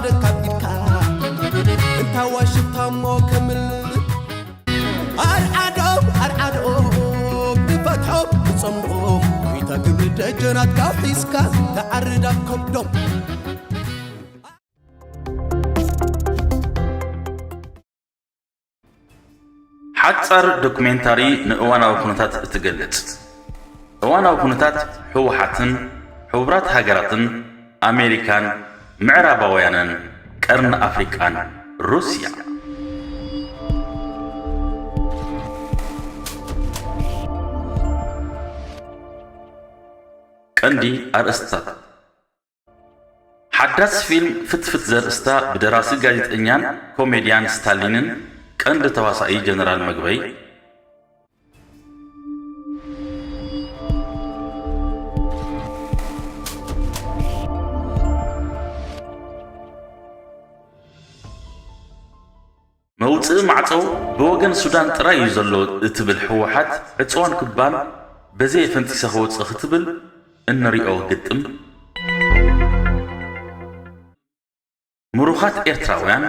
ደካቢድካ እንታ ዋሽብታ እሞ ከምል ኣርዓዶም ኣርዓዶም ንፈትሖም ንጸምኦም ይታ ግብሪ ደጀናትካ ሒዝካ ተዓርድ ኣብ ከብዶም። ሓጻር ዶኩሜንታሪ ንእዋናዊ ኩነታት እትገልጽ። እዋናዊ ኩነታት ህወሓትን ሕቡራት ሃገራትን ኣሜሪካን ምዕራባውያንን ቀርኒ ኣፍሪቃን ሩስያ። ቀንዲ ኣርእስትታት። ሓዳስ ፊልም ፍትፍት ዘርእስታ ብደራሲ ጋዜጠኛን ኮሜድያን ስታሊንን ቀንዲ ተዋሳኢ ጀነራል መግበይ። መውጽኢ ማዕጾ ብወገን ሱዳን ጥራይ እዩ ዘሎ እትብል ህወሓት ዕጽዋን ክባን በዘየ ፈንጢሰ ክወጽእ ክትብል እንሪኦ ግጥም። ምሩኻት ኤርትራውያን።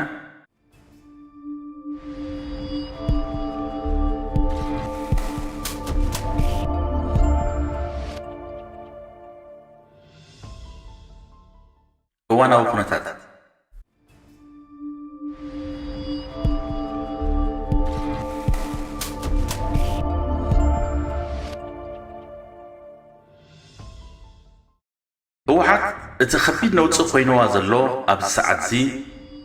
እዋናዊ ኩነታት። ህወሓት እቲ ከቢድ ነውጺ ኮይንዋ ዘሎ ኣብዚ ሰዓትዚ፣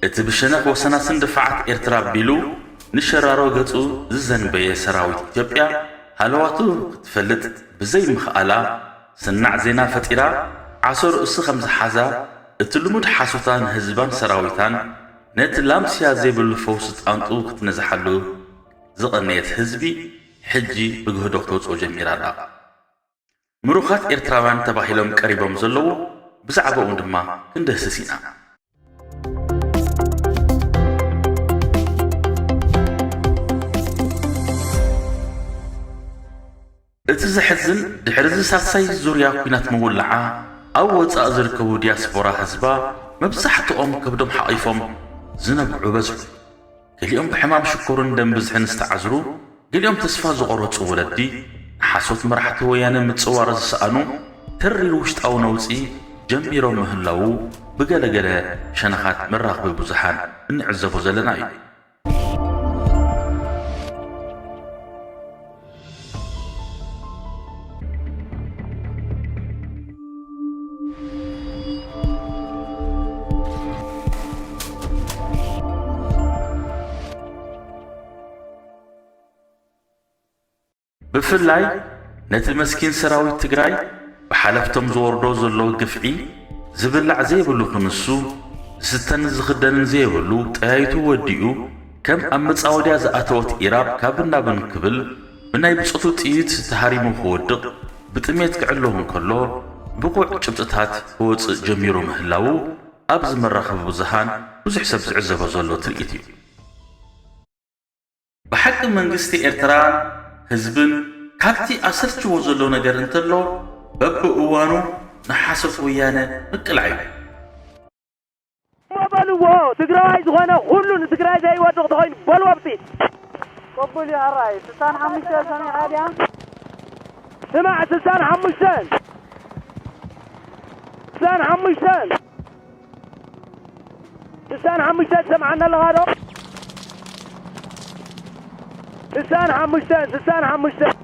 እቲ ብሸነኽ ወሰናስን ድፋዓት ኤርትራ ኣቢሉ ንሸራሮ ገጹ ዝዘንበየ ሰራዊት ኢትዮጵያ ሃለዋቱ ክትፈልጥ ብዘይምኽኣላ፣ ስናዕ ዜና ፈጢራ ዓሶ ርእሲ ከም ዝሓዛ፣ እቲ ልሙድ ሓሶታ ንህዝባን ሰራዊታን ነቲ ላምስያ ዘይብሉ ፈውሲ ጣንጡ ክትነዝሓሉ ዝቐነየት ህዝቢ፣ ሕጂ ብግህዶ ክተውጽኦ ጀሚራ ኣላ። ምሩኻት ኤርትራውያን ተባሂሎም ቀሪቦም ዘለዉ፣ ብዛዕባኦም ድማ ክንድህስስ ኢና። እቲ ዘሕዝን፣ ድሕሪ እዚ ሳልሳይ ዙርያ ኲናት ምውላዓ፣ ኣብ ወጻኢ ዝርከቡ ዲያስፖራ ህዝባ መብዛሕትኦም ከብዶም ሓቒፎም ዝነብዑ በዝሑ። ገሊኦም ብሕማም ሽኮርን ደም ብዝሕን ዝተዓዝሩ፣ ገሊኦም ተስፋ ዝቖረጹ ወለዲ፣ ንሓሶት መራሕቲ ወያነ ምጽዋር ዝሰኣኑ፣ ተሪር ውሽጣዊ ነውጺ ጀሚሮም ምህላዉ ብገለገለ ሸነኻት መራኸቢ ብዙሃን እንዕዘቦ ዘለና እዩ። ብፍላይ ነቲ መስኪን ሰራዊት ትግራይ ብሓለፍቶም ዝወርዶ ዘሎ ግፍዒ ዝብላዕ ዘይብሉ ክንሱ፣ ዝስተን ዝኽደንን ዘይብሉ ጠያይቱ ወዲኡ ከም ኣብ መጻወድያ ዝኣተወት ኢራብ ካብን ናብን ክብል ብናይ ብጾቱ ጥይት ተሃሪሙ ክወድቕ ብጥሜት ክዕለቡ እንከሎ ብቑዕ ጭብጥታት ክወጽእ ጀሚሩ ምህላዉ ኣብዚ መራኸቢ ብዙሃን ብዙሕ ሰብ ዝዕዘቦ ዘሎ ትርኢት እዩ። ብሓቂ መንግስቲ ኤርትራን ህዝብን ካብቲ ኣሰልችዎ ዘሎ ነገር እንተሎ በብእዋኑ ንሓሶት ወያነ ምቅላዕ እዩ። እሞ በልዎ፣ ትግራዋይ ዝኾነ ኩሉ ንትግራይ ዘይወድቕ ተኾይኑ በልዎ ብጥይት። ቅቡል እዩ፣ ሕራይ። ስሳን ሓሙሽተ ሰሚዕኻ ድያ? ስማዕ፣ ስሳን ሓሙሽተን። ስሳን ሓሙሽተን። ስሳን ሓሙሽተን ትሰምዓና ኣለኻ ዶ? ስሳን ሓሙሽተን፣ ስሳን ሓሙሽተን።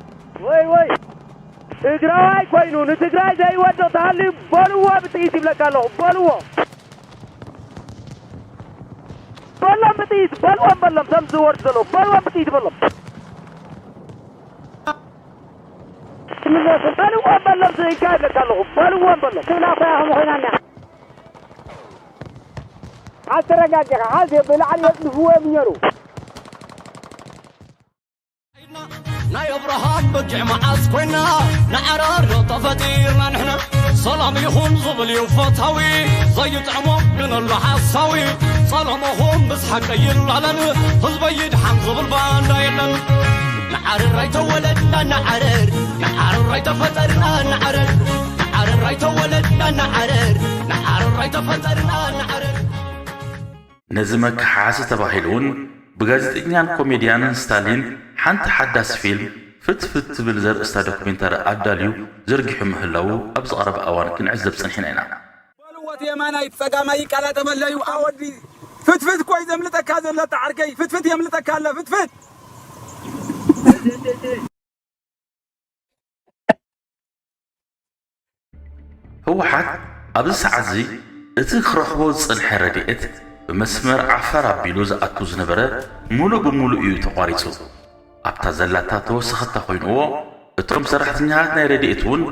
ወይ፣ ወይ። ትግራዋይ ኮይኑ ንትግራይ ዘይወድቕ ተሃልዩ በልዎ ብጥይት ይብለካ ኣለኹ። በልዎ። በሎም ብጥይት፣ በልዎም፣ በሎም። ሰም ዝወርድ ዘሎ። በልዎም ብጥይት፣ በሎም። በልዎም፣ በሎም። ስኢንካ ይብለካ ኣለኹ። በልዎም፣ በሎም። ትብላ እኮ እያ ከምኡ ኮይና እኒኣ። ሓዝ ተረጋጊኻ፣ ሓዝ ብላዕሊ የጽድፍዎ እዮም ነይሩ። ናይ ኣብርሃም በጊዕ መዓስ ኮይና ንዓረር ዶ ተፈጢርና ንሕና? ሰላም ይኹን ዝብል እዩ ፈታዊ፣ ዘይጥዕሞ ንነሎ ሓሳዊ። ጸለመኹም ምስ ሓቂ ይላለል፣ ህዝበይ ይድሓን ዝብል ባንዳ የለን። ንዓረር ኣይተወለድና ንዓረር፣ ንዓረር ኣይተፈጠርና ንዓረር፣ ንዓረር ኣይተወለድና ንዓረር፣ ንዓረር ኣይተፈጠርና ንዓረር። ነዚ መከሓሲ ተባሂሉ እውን ብጋዜጠኛን ኮሜድያንን ስታሊን ሓንቲ ሓዳስ ፊልም ፍትፍት ትብል ዘርእስታ ዶኩሜንታሪ ኣዳልዩ ዘርጊሑ ምህላዉ ኣብ ዝቐረበ እዋን ክንዕዘብ ጸኒሕና ኢና። በልዎት የማናይ ጸጋማይ ይቀላጠፈለዩ ኣወዲ ፍትፍት ኮይ ዘምልጠካ ዘሎ ጣዕርከይ ፍትፍት የምልጠካ ኣሎ ፍትፍት። ህወሓት ኣብዚ ሰዓት እዚ እቲ ክረኽቦ ዝጸንሐ ረድኤት ብመስመር ዓፋር ኣቢሉ ዝኣቱ ዝነበረ ሙሉእ ብሙሉእ እዩ ተቋሪጹ። ኣብታ ዘላታ ተወሰኸታ ኮይንዎ፣ እቶም ሰራሕተኛታት ናይ ረድኤት እውን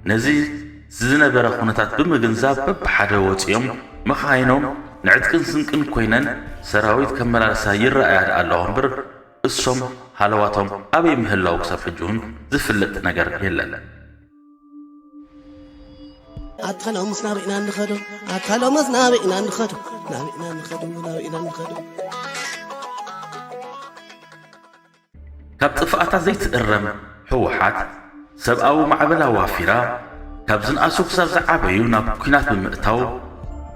ነዚ ዝነበረ ኩነታት ብምግንዛብ በብሓደ ወፂኦም መኻይኖም ንዕጥቅን ስንቅን ኮይነን ሰራዊት ከመላልሳ ይረኣያ ኣለዋ እምበር እሶም ሃለዋቶም ኣበይ ምህላው ክሳብ ሕጂ እውን ዝፍለጥ ነገር የለን። ኣታ ሎምስ ናበይ ኢና እንኸዶ? ኣታ ሎምስ ናበይ ኢና እንኸዶ? ናበይ ኢና እንኸዶ? ናበይ ኢና እንኸዶ? ካብ ጥፍኣታ ዘይትእረም ህወሓት ሰብኣዊ ማዕበል ኣዋፊራ ካብ ዝንኣሱ ክሳብ ዝዓበዩ ናብ ኲናት ብምእታው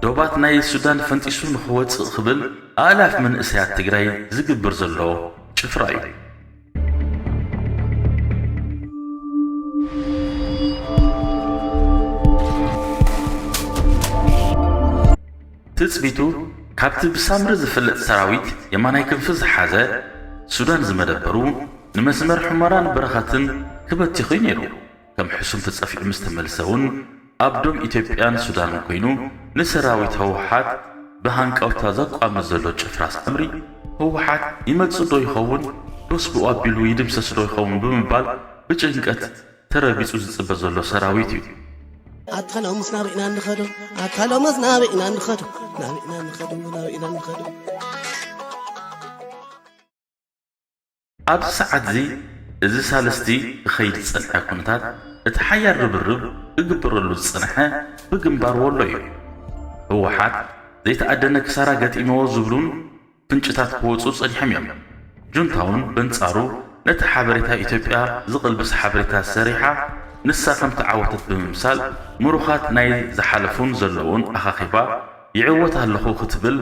ዶባት ናይ ሱዳን ፈንጢሱ ንኽወፅእ ክብል ኣእላፍ መንእሰያት ትግራይ ዝግብር ዘሎ ጭፍራ እዩ። ትጽቢቱ ካብቲ ብሳምሪ ዝፍለጥ ሰራዊት የማናይ ክንፊ ዝሓዘ ሱዳን ዝመደበሩ ንመስመር ሑመራን በረኸትን ክበትኽ እዩ ነይሩ። ከም ሕሱም ተጸፊዑ ምስ ተመልሰ እውን ኣብ ዶብ ኢትዮጵያን ሱዳንን ኮይኑ ንሰራዊት ህወሓት ብሃንቀውታ ዘቋምት ዘሎ ጭፍራ ሳምሪ ህወሓት ይመጽእ ዶ ይኸውን ዶስ ብኡ ኣቢሉ ይድምሰስ ዶ ይኸውን ብምባል ብጭንቀት ተረቢጹ ዝጽበ ዘሎ ሰራዊት እዩ። ኣታ ሎምስ ናበይ ኢና እንኸዶ? ኣታ ሎምስ ናበይ ኢና እንኸዶ? ናበይ ኢና እንኸዶ? ናበይ ኢና እንኸዶ? ኣብዚ ሰዓት እዚ እዚ ሳልስቲ ክኸይድ ዝጸንሐ ኩነታት እቲ ሓያል ርብርብ ክግበረሉ ዝጸንሐ ብግንባር ወሎ እዩ። ህወሓት ዘይተኣደነ ክሳራ ገጢምዎ ዝብሉን ፍንጭታት ክወጹ ጸኒሖም እዮም። ጁንታውን በንጻሩ ነቲ ሓበሬታ ኢትዮጵያ ዝቕልብስ ሓበሬታ ሰሪሓ ንሳ ከም ተዓወተት ብምምሳል ምሩኻት ናይ ዝሓለፉን ዘለውን ኣኻኺባ ይዕወት ኣለኹ ክትብል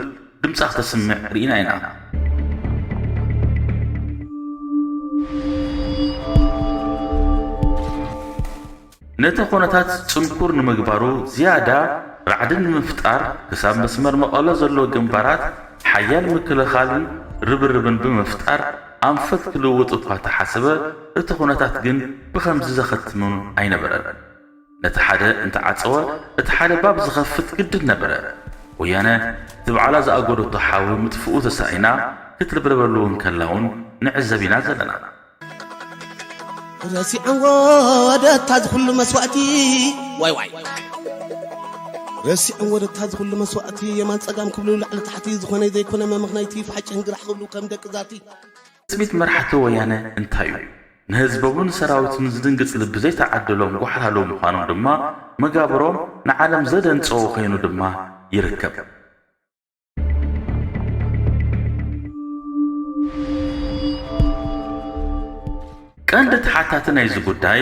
ድምጻ ክተስምዕ ርኢና ኢና። ነቲ ኩነታት ጽንኩር ንምግባሩ ዝያዳ ራዕዲ ንምፍጣር ክሳብ መስመር መቐለ ዘሎ ግንባራት ሓያል ምክልኻልን ርብርብን ብምፍጣር ኣንፈት ክልውጥ እኳ ተሓስበ እቲ ኩነታት ግን ብኸምዚ ዘኸትምን ኣይነበረን። ነቲ ሓደ እንተዓጸወ እቲ ሓደ ባብ ዝኸፍት ግድን ነበረ። ወያነ እቲ ባዕላ ዝኣጎደቶ ሓዊ ምጥፍኡ ተሳኢና ክትልብለበሉ እንከላ እውን ንዕዘብ ኢና ዘለና። ረሲዐዎ ደታ ዝኹሉ መስዋእቲ ዋይ ዋይ ረሲዐዎ ደታ ዝኹሉ መስዋእቲ የማን ጸጋም ክብሉ ላዕሊ ታሕቲ ዝኾነ ዘይኮነ መመኽነይቲ ፋሕጭ ህንግራሕ ክብሉ ከም ደቂ ዛቲ ትጽቢት መራሕቲ ወያነ እንታይ እዩ? ንህዝቦምን ሰራዊቱን ዝድንግጽ ልቢ ዘይተዓደሎም ጓሓላሉ ምዃኖም ድማ መጋብሮም ንዓለም ዘደንጸዎ ኮይኑ ድማ ይርከብ። ቀንዲ ተሓታቲ ናይዚ ጉዳይ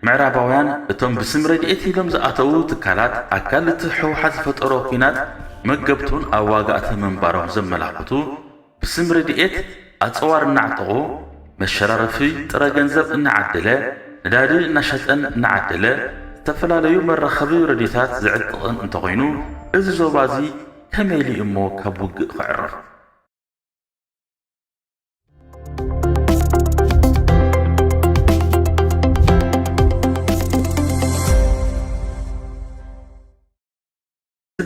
ምዕራባውያን እቶም ብስም ረድኤት ኢሎም ዝኣተዉ ትካላት ኣካል እቲ ህወሓት ዝፈጠሮ ኲናት መገብቱን ኣዋጋእቲ ምንባሮም ዘመላኽቱ ብስም ረድኤት ኣፀዋር እናዕጠቑ መሸራረፊ ጥረ ገንዘብ እናዓደለ ነዳዲ እናሸጠን እናዓደለ ዝተፈላለዩ መራኸቢ ረድኤታት ዝዕጥቕን እንተኾይኑ እዚ ዞባ እዚ ከመይ ኢሉ እሞ ካብ ውግእ ክዕረፍ?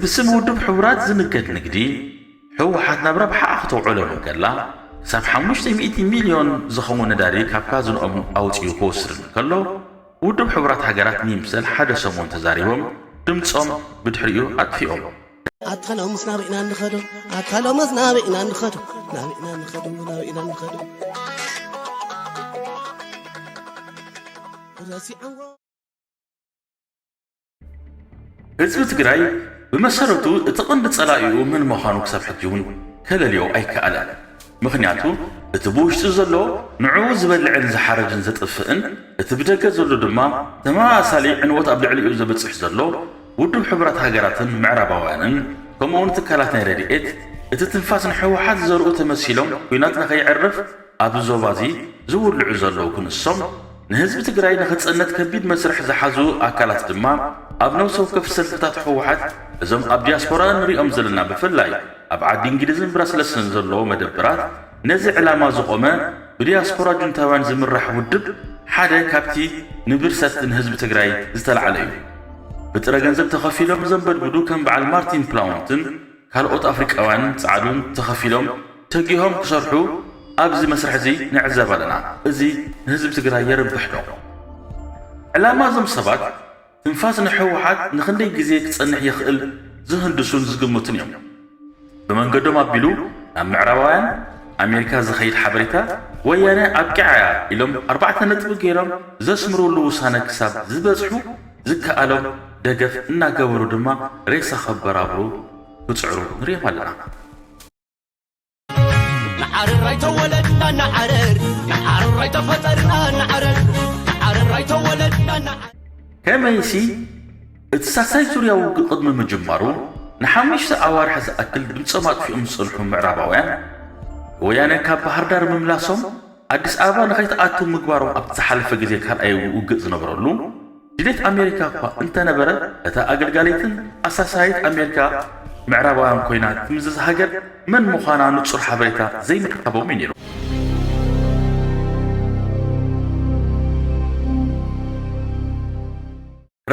ብስም ውድብ ሕቡራት ዝንገድ ንግዲ ህወሓት ናብ ረብሓኣ ክተውዕሎ እንከላ ክሳብ ሓሙሽተ ሚእቲ ሚልዮን ዝኸውን ነዳዲ ካብ ካዝንኦም ኣውፂኡ ክወስድ እንከሎ ውድብ ሕቡራት ሃገራት ንይምሰል ሓደ ሰሙን ተዛሪቦም ድምፆም ብድሕሪኡ ኣጥፊኦም። ኣታ ሎምስ ናበይ ኢና እንኸዶ? ኣታ ሎምስ ናበይ ኢና እንኸዶ? ናበይ ኢና እንኸዶ? ናበይ ኢና እንኸዶ? ረሲዐዎ ህዝቢ ትግራይ ብመሰረቱ እቲ ቐንዲ ጸላኢኡ መን ምዃኑ ክሳብ ሕጂ እውን ከለልዮ ኣይከኣለን። ምኽንያቱ እቲ ብውሽጡ ዘሎ ንዕኡ ዝበልዕን ዝሓርድን ዘጥፍእን እቲ ብደገ ዘሎ ድማ ተመሳሳሊ ዕንወት ኣብ ልዕሊኡ ዘብጽሕ ዘሎ ውድብ ሕቡራት ሃገራትን ምዕራባውያንን ከምኡውን ትካላት ናይ ረድኤት እቲ ትንፋስ ንህወሓት ዝዘርኡ ተመሲሎም ኲናት ንኸይዕርፍ ኣብዚ ዞባ እዚ ዝውልዑ ዘለዉ ክንሶም፣ ንህዝቢ ትግራይ ንኽጸነት ከቢድ መስርሕ ዝሓዙ ኣካላት ድማ ኣብ ነፍሲ ወከፍ ሰልፍታት ህወሓት፣ እዞም ኣብ ዲያስፖራ ንሪኦም ዘለና ብፍላይ ኣብ ዓዲ እንግሊዝን ብራስለስን ዘለዉ መደብራት ነዚ ዕላማ ዝቖመ ብዲያስፖራ ጁንታውያን ዝምራሕ ውድብ ሓደ ካብቲ ንብርሰት ንህዝቢ ትግራይ ዝተላዕለ እዩ። ብጥረ ገንዘብ ተኸፊሎም ዘንበድብዱ ከም በዓል ማርቲን ፕላውንትን ካልኦት ኣፍሪቃውያን ጻዕዱን ተኸፊሎም ተጊሆም ክሰርሑ ኣብዚ መስርሕ እዚ ንዕዘብ ኣለና። እዚ ንህዝቢ ትግራይ የርብሕ ዶ? ዕላማ እዞም ሰባት ትንፋስ ንህወሓት ንኽንደይ ግዜ ክጸንሕ ይኽእል ዝህንድሱን ዝግምቱን እዮም። ብመንገዶም ኣቢሉ ናብ ምዕራባውያን ኣሜሪካ ዝኸይድ ሓበሬታ ወያነ ኣብቂዓ እያ ኢሎም ኣርባዕተ ነጥቢ ገይሮም ዘስምሩሉ ውሳነ ክሳብ ዝበጽሑ ዝከኣሎም ደገፍ እናገበሩ ድማ ሬሳ ከበራብሩ ክጽዕሩ ንሪኦም ኣለና። ንዓረር ኣይተወለድና ንዓረር፣ ንዓረር ኣይተፈጠርና ንዓረር፣ ንዓረር ኣይተወለድና ንዓረር። ከመይሲ እቲ ሳልሳይ ዙርያ ውግእ ቅድሚ ምጅማሩ ንሓሙሽተ ኣዋርሕ ዝኣክል ድምጾም ኣጥፊኦም ዝጸንሑ ምዕራባውያን፣ ወያነ ካብ ባህር ዳር ምምላሶም ኣዲስ ኣበባ ንኸይትኣቱ ምግባሮም ኣብቲ ዝሓለፈ ግዜ ካልኣይ ውግእ ዝነበረሉ ድሌት ኣሜሪካ እኳ እንተነበረ፣ እታ ኣገልጋሊትን ኣሳሳይት ኣሜሪካ ምዕራባውያን ኮይና ትምዘዝ ሃገር መን ምዃና ንጹር ሓበሬታ ዘይምርካቦም እዩ ነይሩ።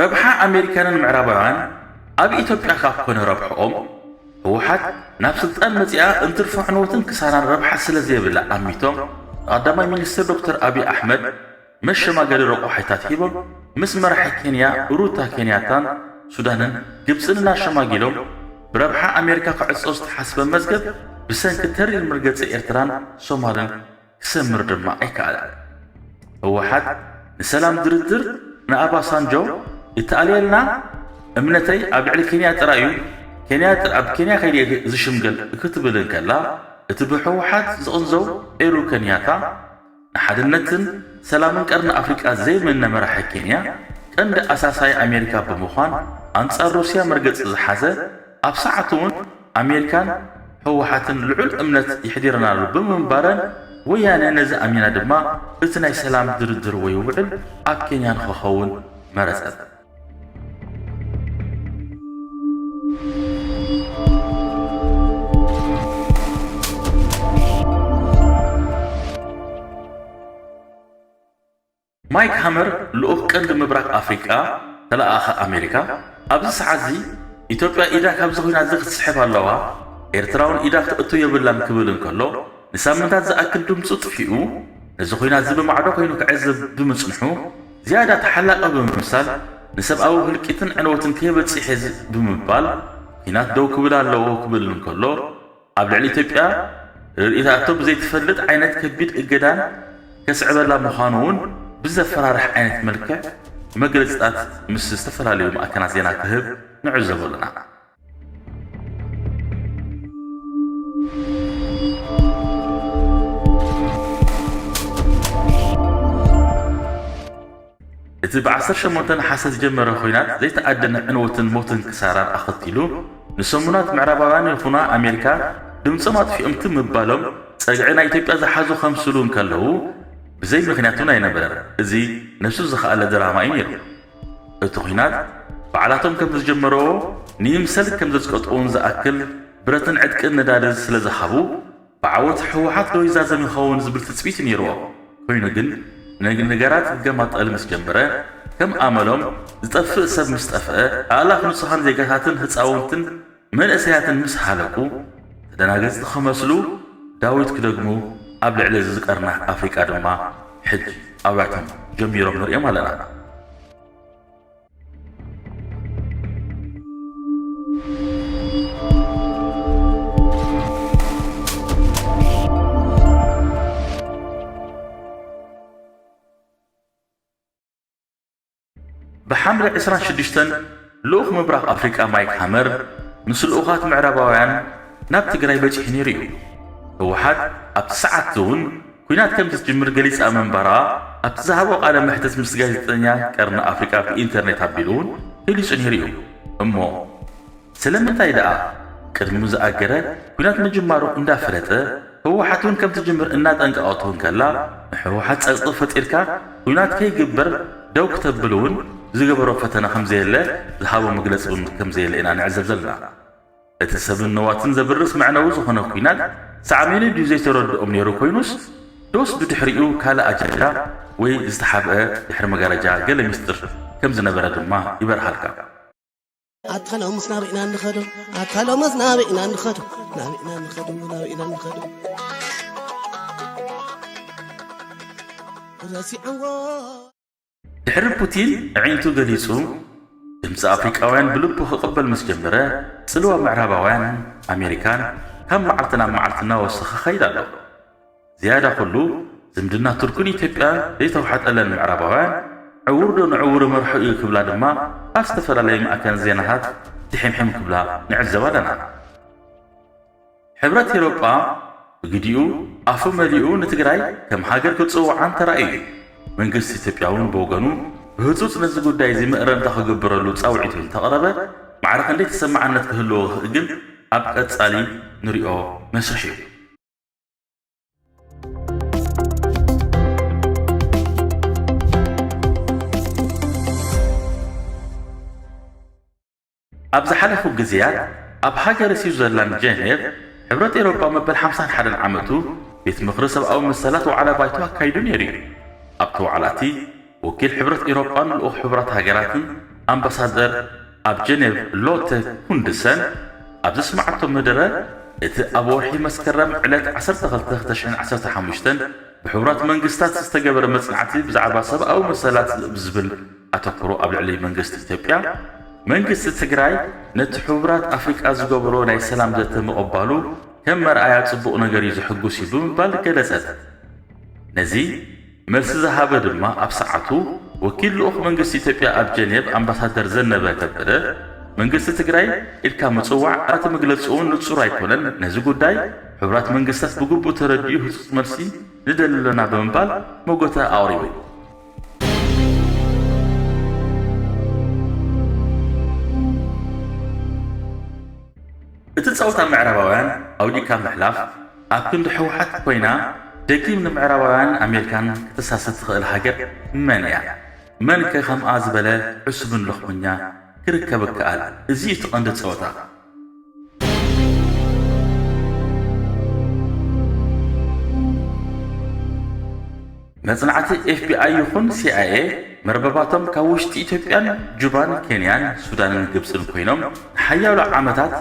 ረብሓ ኣሜሪካንን ምዕራባውያን ኣብ ኢትዮጵያ ካብ ኮነ ረብሕኦም፣ ህወሓት ናብ ስልጣን መጺኣ እንትርፎ ዕንወትን ክሳራን ረብሓ ስለ ዘየብላ ኣሚቶም፣ ንቀዳማይ ሚኒስትር ዶክተር ኣብይ ኣሕመድ መሸማገሊ ረቑሓታት ሂቦም፣ ምስ መራሒ ኬንያ ሩታ ኬንያታን ሱዳንን ግብጽን እናሸማጊሎም፣ ብረብሓ ኣሜሪካ ክዕጾ ዝተሓስበ መዝገብ ብሰንኪ ተሪር መርገጺ ኤርትራን ሶማልን ክሰምር ድማ ኣይከኣለን። ህወሓት ንሰላም ድርድር ንኣባሳንጆ ይተኣልየልና፣ እምነተይ ኣብ ልዕሊ ኬንያ ጥራይ እዩ፣ ኬንያ ጥር-፣ ኣብ ኬንያ ከይደ ዝሽምገል ክትብል እንከላ፣ እቲ ብህወሓት ዝቕንዘው ኤሩ ኬንያታ፣ ንሓድነትን ሰላምን ቀርኒ ኣፍሪቃ ዘይምነ መራሒ ኬንያ፣ ቀንዲ ኣሳሳይ ኣሜሪካ ብምዃን ኣንጻር ሩስያ መርገጺ ዝሓዘ፣ ኣብ ሰዓቱ እውን ኣሜሪካን ህወሓትን ልዑል እምነት የሕዲረናሉ ብምንባረን፣ ወያነ ነዚ ኣሚና ድማ እቲ ናይ ሰላም ድርድር ወይ ውዕል ኣብ ኬንያ ንኽኸውን መረጸት። ማይክ ሃመር ልኡኽ ቀንዲ ምብራቕ ኣፍሪቃ ተለኣኣኸ ኣሜሪካ፣ ኣብዚ ሰዓት እዚ ኢትዮጵያ ኢዳ ካብዚ ኲናት እዚ ክትስሕብ ኣለዋ፣ ኤርትራ እውን ኢዳ ክተእቱ የብላን ክብል እንከሎ፣ ንሳምንታት ዝኣክል ድምጹ ጥፊኡ፣ ነዚ ኲናት እዚ ብማዕዶ ኮይኑ ክዕዘብ ብምጽንሑ፣ ዝያዳ ተሓላቒ ብምምሳል፣ ንሰብኣዊ ህልቂትን ዕንወትን ከየበጺሐ ዝ-፣ ብምባል፣ ኲናት ደው ክብል ኣለዎ ክብል እንከሎ፣ ኣብ ልዕሊ ኢትዮጵያ ርእይታቶ ብዘይትፈልጥ ዓይነት ከቢድ እገዳን ከስዕበላ ምዃኑ እውን ብዘፈራርሕ ዓይነት መልክዕ መግለጺታት ምስ ዝተፈላለዩ ማዕከናት ዜና ክህብ ንዕዘቦ ኣለና። እቲ ብ ዓሰርተ ሸሞንተ ነሓሰ ዝጀመረ ኲናት ዘይተኣደነ ዕንወትን ሞትን ክሳራን ኣኸቲሉ፣ ንሰሙናት ምዕራባውያን ይኹና ኣሜሪካ ድምጾም ኣጥፊኦም ትም ምባሎም ጸግዒ ናይ ኢትዮጵያ ዝሓዙ ከምስሉ እንከለዉ፣ ብዘይ ምኽንያት እውን ኣይነበረን። እዚ ነብሱ ዝኸኣለ ድራማ እዩ ነይሩ። እቲ ኲናት ባዕላቶም ከም ዝጀመረዎ ንይምሰል ከም ዘጽቀጥዎን ዝኣክል ብረትን ዕጥቅን ነዳዲ ስለ ዝሃቡ፣ ብዓወት ህወሓት ዶ ይዛዘም ይኸውን ዝብል ትጽቢት ነይርዎ። ኮይኑ ግን፣ ነግ-፣ ነገራት ክገማጠል ምስ ጀመረ፣ ከም ኣመሎም ዝጠፍእ ሰብ ምስ ጠፍአ፣ ኣእላፍ ንጹሃን ዜጋታትን ህጻውንትን መንእሰያትን ምስ ሃለቁ፣ ተደናገጽቲ ክመስሉ ዳዊት ክደግሙ፣ ኣብ ልዕሊ እዚ ቀርኒ ኣፍሪቃ ድማ ሕጂ ኣብያቶም ጀሚሮም ንሪኦም ኣለና። ብሓምለ ዕስራን ሽዱሽተን ልኡኽ ምብራቕ ኣፍሪቃ ማይክ ሃመር ምስ ልኡኻት ምዕራባውያን ናብ ትግራይ በጺሑ ነይሩ እዩ። ህወሓት ኣብቲ ሰዓት እውን ኲናት ከም ዝትጅምር ገሊጻ ምንባራ ኣብቲ ዝሃቦ ቃለ መሕትት ምስ ጋዜጠኛ ቀርኒ ኣፍሪቃ ብኢንተርኔት ኣቢሉ እውን ገሊጹ ነይሩ እዩ። እሞ ስለምንታይ ደኣ ቅድሚ ዝኣገረ ኲናት ምጅማሩ እንዳፈለጠ፣ ህወሓት እውን ከም ትጅምር እናጠንቀቐቶ እንከላ፣ ንህወሓት ጸቕጢ ፈጢርካ ኲናት ከይግበር ደው ክተብል እውን ዝገበሮ ፈተነ ከም ዘየለ ዝሃቦ መግለጺ እውን ከም ዘየለ ኢና ንዕዘብ ዘለና። እቲ ሰብን ንዋትን ዘብርስ መዕነዊ ዝኾነ ኲናት ሳዕቤኑ ድዩ ዘይተረድኦም ነይሩ ኮይኑስ፣ ዶስ ብድሕሪኡ ካልእ ኣጀንዳ ወይ ዝተሓብአ ድሕሪ መጋረጃ ገለ ሚስጥር ከም ዝነበረ ድማ ይበርሃልካ። ኣታ ሎምስ ናበይና ንኸዶ? ኣታ ሎምስ ናበይና ንኸዶ? ናበይና ንኸዶ? ናበይና ንኸዶ? ረሲዐዎ። ድሕሪ ፑቲን ኣዒንቱ ገሊጹ፣ ድምጺ ኣፍሪቃውያን ብልቡ ክቕበል ምስ ጀመረ፣ ጽልዋ ምዕራባውያን ኣሜሪካን ካብ መዓልቲ ናብ መዓልቲ እናወሰኸ ኸይድ ኣሎ። ዝያዳ ኩሉ፣ ዝምድና ቱርክን ኢትዮጵያን ዘይተዋሕጠለን ምዕራባውያን፣ ዕውር ዶ ንዕውር መርሖ እዩ ክብላ ድማ ኣብ ዝተፈላለየ ማእከን ዜናታት ድሒምሒም ክብላ ንዕዘብ ኣለና። ሕብረት ኤውሮጳ ብግዲኡ ኣፉ መሊኡ ንትግራይ ከም ሃገር ክጽውዓን ተራእዩ እዩ። መንግስቲ ኢትዮጵያ እውን ብወገኑ ብህጹጽ ነዚ ጉዳይ እዚ መእረምታ ክግብረሉ ጻውዒቱ እንተቕረበ፣ ማዕረ ክንደይ ተሰማዕነት ክህልዎ ይኽእል ግን ኣብ ቀጻሊ ንሪኦ መስርሕ እዩ። ኣብ ዝሓለፉ ግዜያት ኣብ ሃገረ ስዊዘርላንድ ጀኔቭ ሕብረት ኤውሮጳ መበል ሓምሳን ሓደን ዓመቱ ቤት ምኽሪ ሰብኣዊ መሰላት ዋዕላ ባይቶ ኣካይዱ ነይሩ እዩ። ኣብቲ ዋዕላ እቲ ወኪል ሕብረት ኤውሮጳን ልኡኽ ሕቡራት ሃገራትን ኣምባሳደር ኣብ ጀኔቭ ሎተ ኩንድሰን ኣብ ዘስማዓቶ መደረ፣ እቲ ኣብ ወርሒ መስከረም ዕለት ዓሰርተ ክልተ ክልተ ሽሕን ዓሰርተ ሓሙሽተን ብሕቡራት መንግስታት ዝተገበረ መጽናዕቲ ብዛዕባ ሰብኣዊ መሰላት ብዝብል ኣተኩሮ ኣብ ልዕሊ መንግስቲ ኢትዮጵያ፣ መንግስቲ ትግራይ ነቲ ሕቡራት ኣፍሪቃ ዝገበሮ ናይ ሰላም ዘተ ምቕባሉ ከም መርኣያ ጽቡቕ ነገር እዩ፣ ዘሕጉስ እዩ ብምባል ገለጸት። ነዚ መልሲ ዝሃበ ድማ ኣብ ሰዓቱ ወኪል ልኡኽ መንግስቲ ኢትዮጵያ ኣብ ጀኔቭ ኣምባሳደር ዘነበ ከበደ፣ መንግስቲ ትግራይ ኢልካ ምጽዋዕ ኣብቲ መግለጺ እውን ንጹር ኣይኮነን። ነዚ ጉዳይ ሕቡራት መንግስታት ብግቡእ ተረዲኡ ህጹጽ መልሲ ንደሊ ኣለና ብምባል መጎተ ኣቕሪቡ። እቲ ጸወታ ምዕራባውያን ኣውዲቕካ ምሕላፍ ኣብ ክንዲ ህወሓት ኮይና ደጊም ንምዕራባውያን ኣሜሪካን ክትሳሲ ትኽእል ሃገር መን እያ? መን ከ ከምኣ ዝበለ ዕሱብን ሎኽመኛ ክርከብ ይከኣል? እዚ እዩ እቲ ቀንዲ ጸወታ። መጽናዕቲ ኤፍ ቢ ኣይ ይኹን ሲ ኣይ ኤ መርበባቶም ካብ ውሽጢ ኢትዮጵያን ጁባን ኬንያን ሱዳንን ግብጽን ኮይኖም ንሓያሎ ዓመታት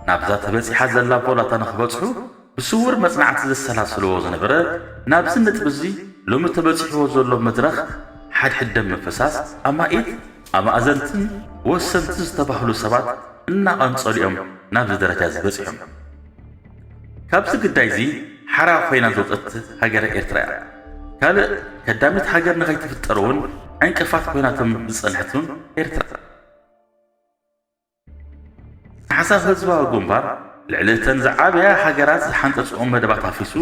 ናብዛ ተበጺሓ ዘላ ቮላታ ንኽበጽሑ ብስውር መጽናዕቲ ዘሰላስልዎ ዝነበረ፣ ናብዚ ነጥቢ እዚ ሎሚ ተበጺሕዎ ዘሎ መድረኽ ሓድሕድ ደም ምፍሳስ፣ ኣማኢት ኣማእዘንትን ወሰንቲ ዝተባህሉ ሰባት እናቐንጸሉ እዮም ናብዚ ደረጃ እዚ በጺሖም። ካብዚ ግዳይ እዚ ሓራ ኮይና ዝወጸት ሃገረ ኤርትራ እያ። ካልእ ከዳሚት ሃገር ንኸይትፍጠር እውን ዕንቅፋት ኮይናቶም ዝጸንሐት እውን ኤርትራ። ሓሳብ ህዝባዊ ግንባር ልዕሊ እተን ዝዓበያ ሃገራት ዝሓንጸጽኦም መደባት ኣፍሪሱ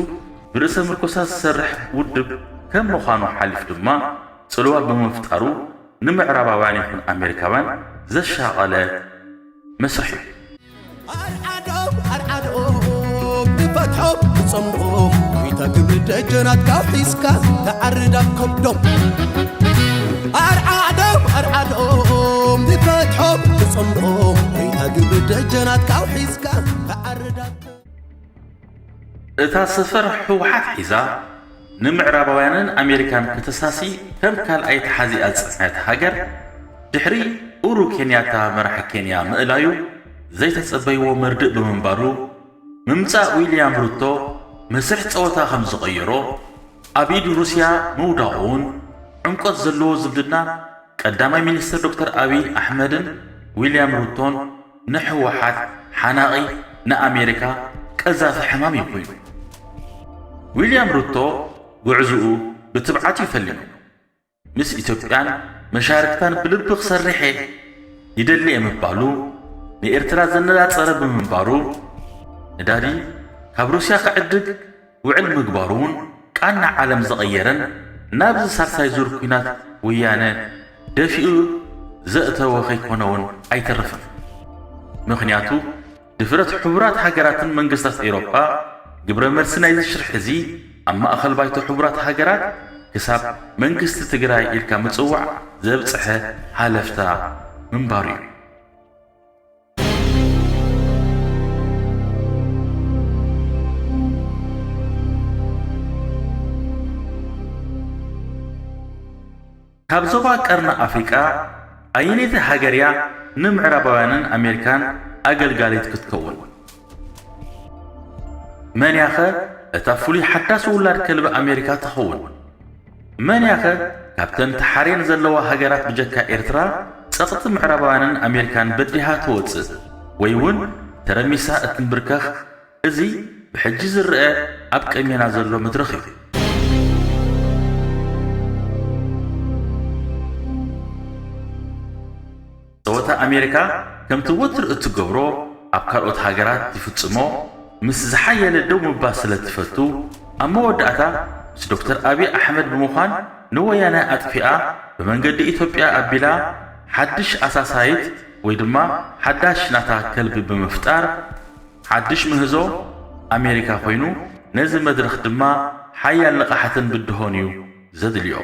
ብርእሰ ምርኮሳ ዝሰርሕ ውድብ ከም ምዃኑ ሓሊፍ ድማ ጽልዋ ብምፍጣሩ ንምዕራባውያን ይኹን ኣሜሪካውያን ዘሻቐለ መስርሕ እዩ። ኣርዓዶም ኣርዓዶም ንፈትሖም ንጸምኦም፣ ወይታ ግብሪ ደጀናት ካብ ሒዝካ ትዓርድ ኣብ ከብዶም። ኣርዓዶም ኣርዓዶም ንፈትሖም ንጸምኦም፣ ወይታ ግብሪ ደጀናት ካብ ሒዝካ ትዓርድ ኣብ ከብዶም። እታ ሰፈር ህወሓት ሒዛ ንምዕራባውያንን ኣሜሪካን ከተሳሲ ከም ካልኣይ ተሓዚኣ ዝጸንሐት ሃገር፣ ድሕሪ ኡሩ ኬንያታ መራሒ ኬንያ ምእላዩ ዘይተጸበይዎ መርድእ ብምንባሩ፣ ምምጻእ ዊልያም ሩቶ መስርሕ ጸወታ ከም ዝቐየሮ፣ ኣብ ኢድ ሩስያ ምውዳቑ እውን ዕምቆት ዘለዎ ዝምድና ቀዳማይ ሚኒስትር ዶክተር ኣብይ ኣሕመድን ዊልያም ሩቶን ንህወሓት ሓናቒ፣ ንኣሜሪካ ቀዛፊ ሕማም እዩ ኮይኑ። ዊልያም ሩቶ ጉዕዝኡ ብትብዓት እዩ ፈሊሙ። ምስ ኢትዮጵያን መሻርክታን ብልቢ ክሰርሕ እየ ይደሊ እየ ምባሉ ንኤርትራ ዘነጻጸረ ብምንባሩ፣ ነዳዲ ካብ ሩስያ ክዕድግ ውዕል ምግባሩ እውን ቃና ዓለም ዝቐየረን ናብዚ ሳልሳይ ዙር ኲናት ወያነ ደፊኡ ዘእተወ ከይኮነ እውን ኣይተርፍን። ምኽንያቱ ድፍረት ሕቡራት ሃገራትን መንግስታት ኤውሮጳ፣ ግብረ መልሲ ናይዚ ሽርሒ እዚ ኣብ ማእኸል ባይቶ ሕቡራት ሃገራት ክሳብ መንግስቲ ትግራይ ኢልካ ምጽዋዕ ዘብጽሐ ሃለፍታ ምንባሩ እዩ። ካብ ዞባ ቀርኒ ኣፍሪቃ ኣየነይቲ ሃገር እያ ንምዕራባውያንን ኣሜሪካን ኣገልጋሊት ክትከውን? መን እያ ኸ እታ ፍሉይ ሓዳስ ውላድ ከልቢ ኣሜሪካ ትኸውን? መን እያ ኸ ካብተን ተሓርየን ዘለዋ ሃገራት ብጀካ ኤርትራ ጸቕጢ ምዕራባውያንን ኣሜሪካን በዲሃ ትወጽእ ወይ እውን ተረሚሳ እትንብርከኽ? እዚ ብሕጂ ዝረአ ኣብ ቀሜና ዘሎ መድረኽ እዩ። ጸወታ ኣሜሪካ ከምቲ ወትሩ እትገብሮ ኣብ ካልኦት ሃገራት ትፍጽሞ፣ ምስ ዝሓየለ ደው ምባል ስለ ትፈቱ፣ ኣብ መወዳእታ ምስ ዶክተር ኣብይ ኣሕመድ ብምዃን ንወያነ ኣጥፊኣ ብመንገዲ ኢትዮጵያ ኣቢላ ሓድሽ ኣሳሳይት ወይ ድማ ሓዳሽ ናታ ከልቢ ብምፍጣር ሓድሽ ምህዞ ኣሜሪካ ኮይኑ፣ ነዚ መድረኽ ድማ ሓያል ንቕሓትን ብድሆን እዩ ዘድልዮ።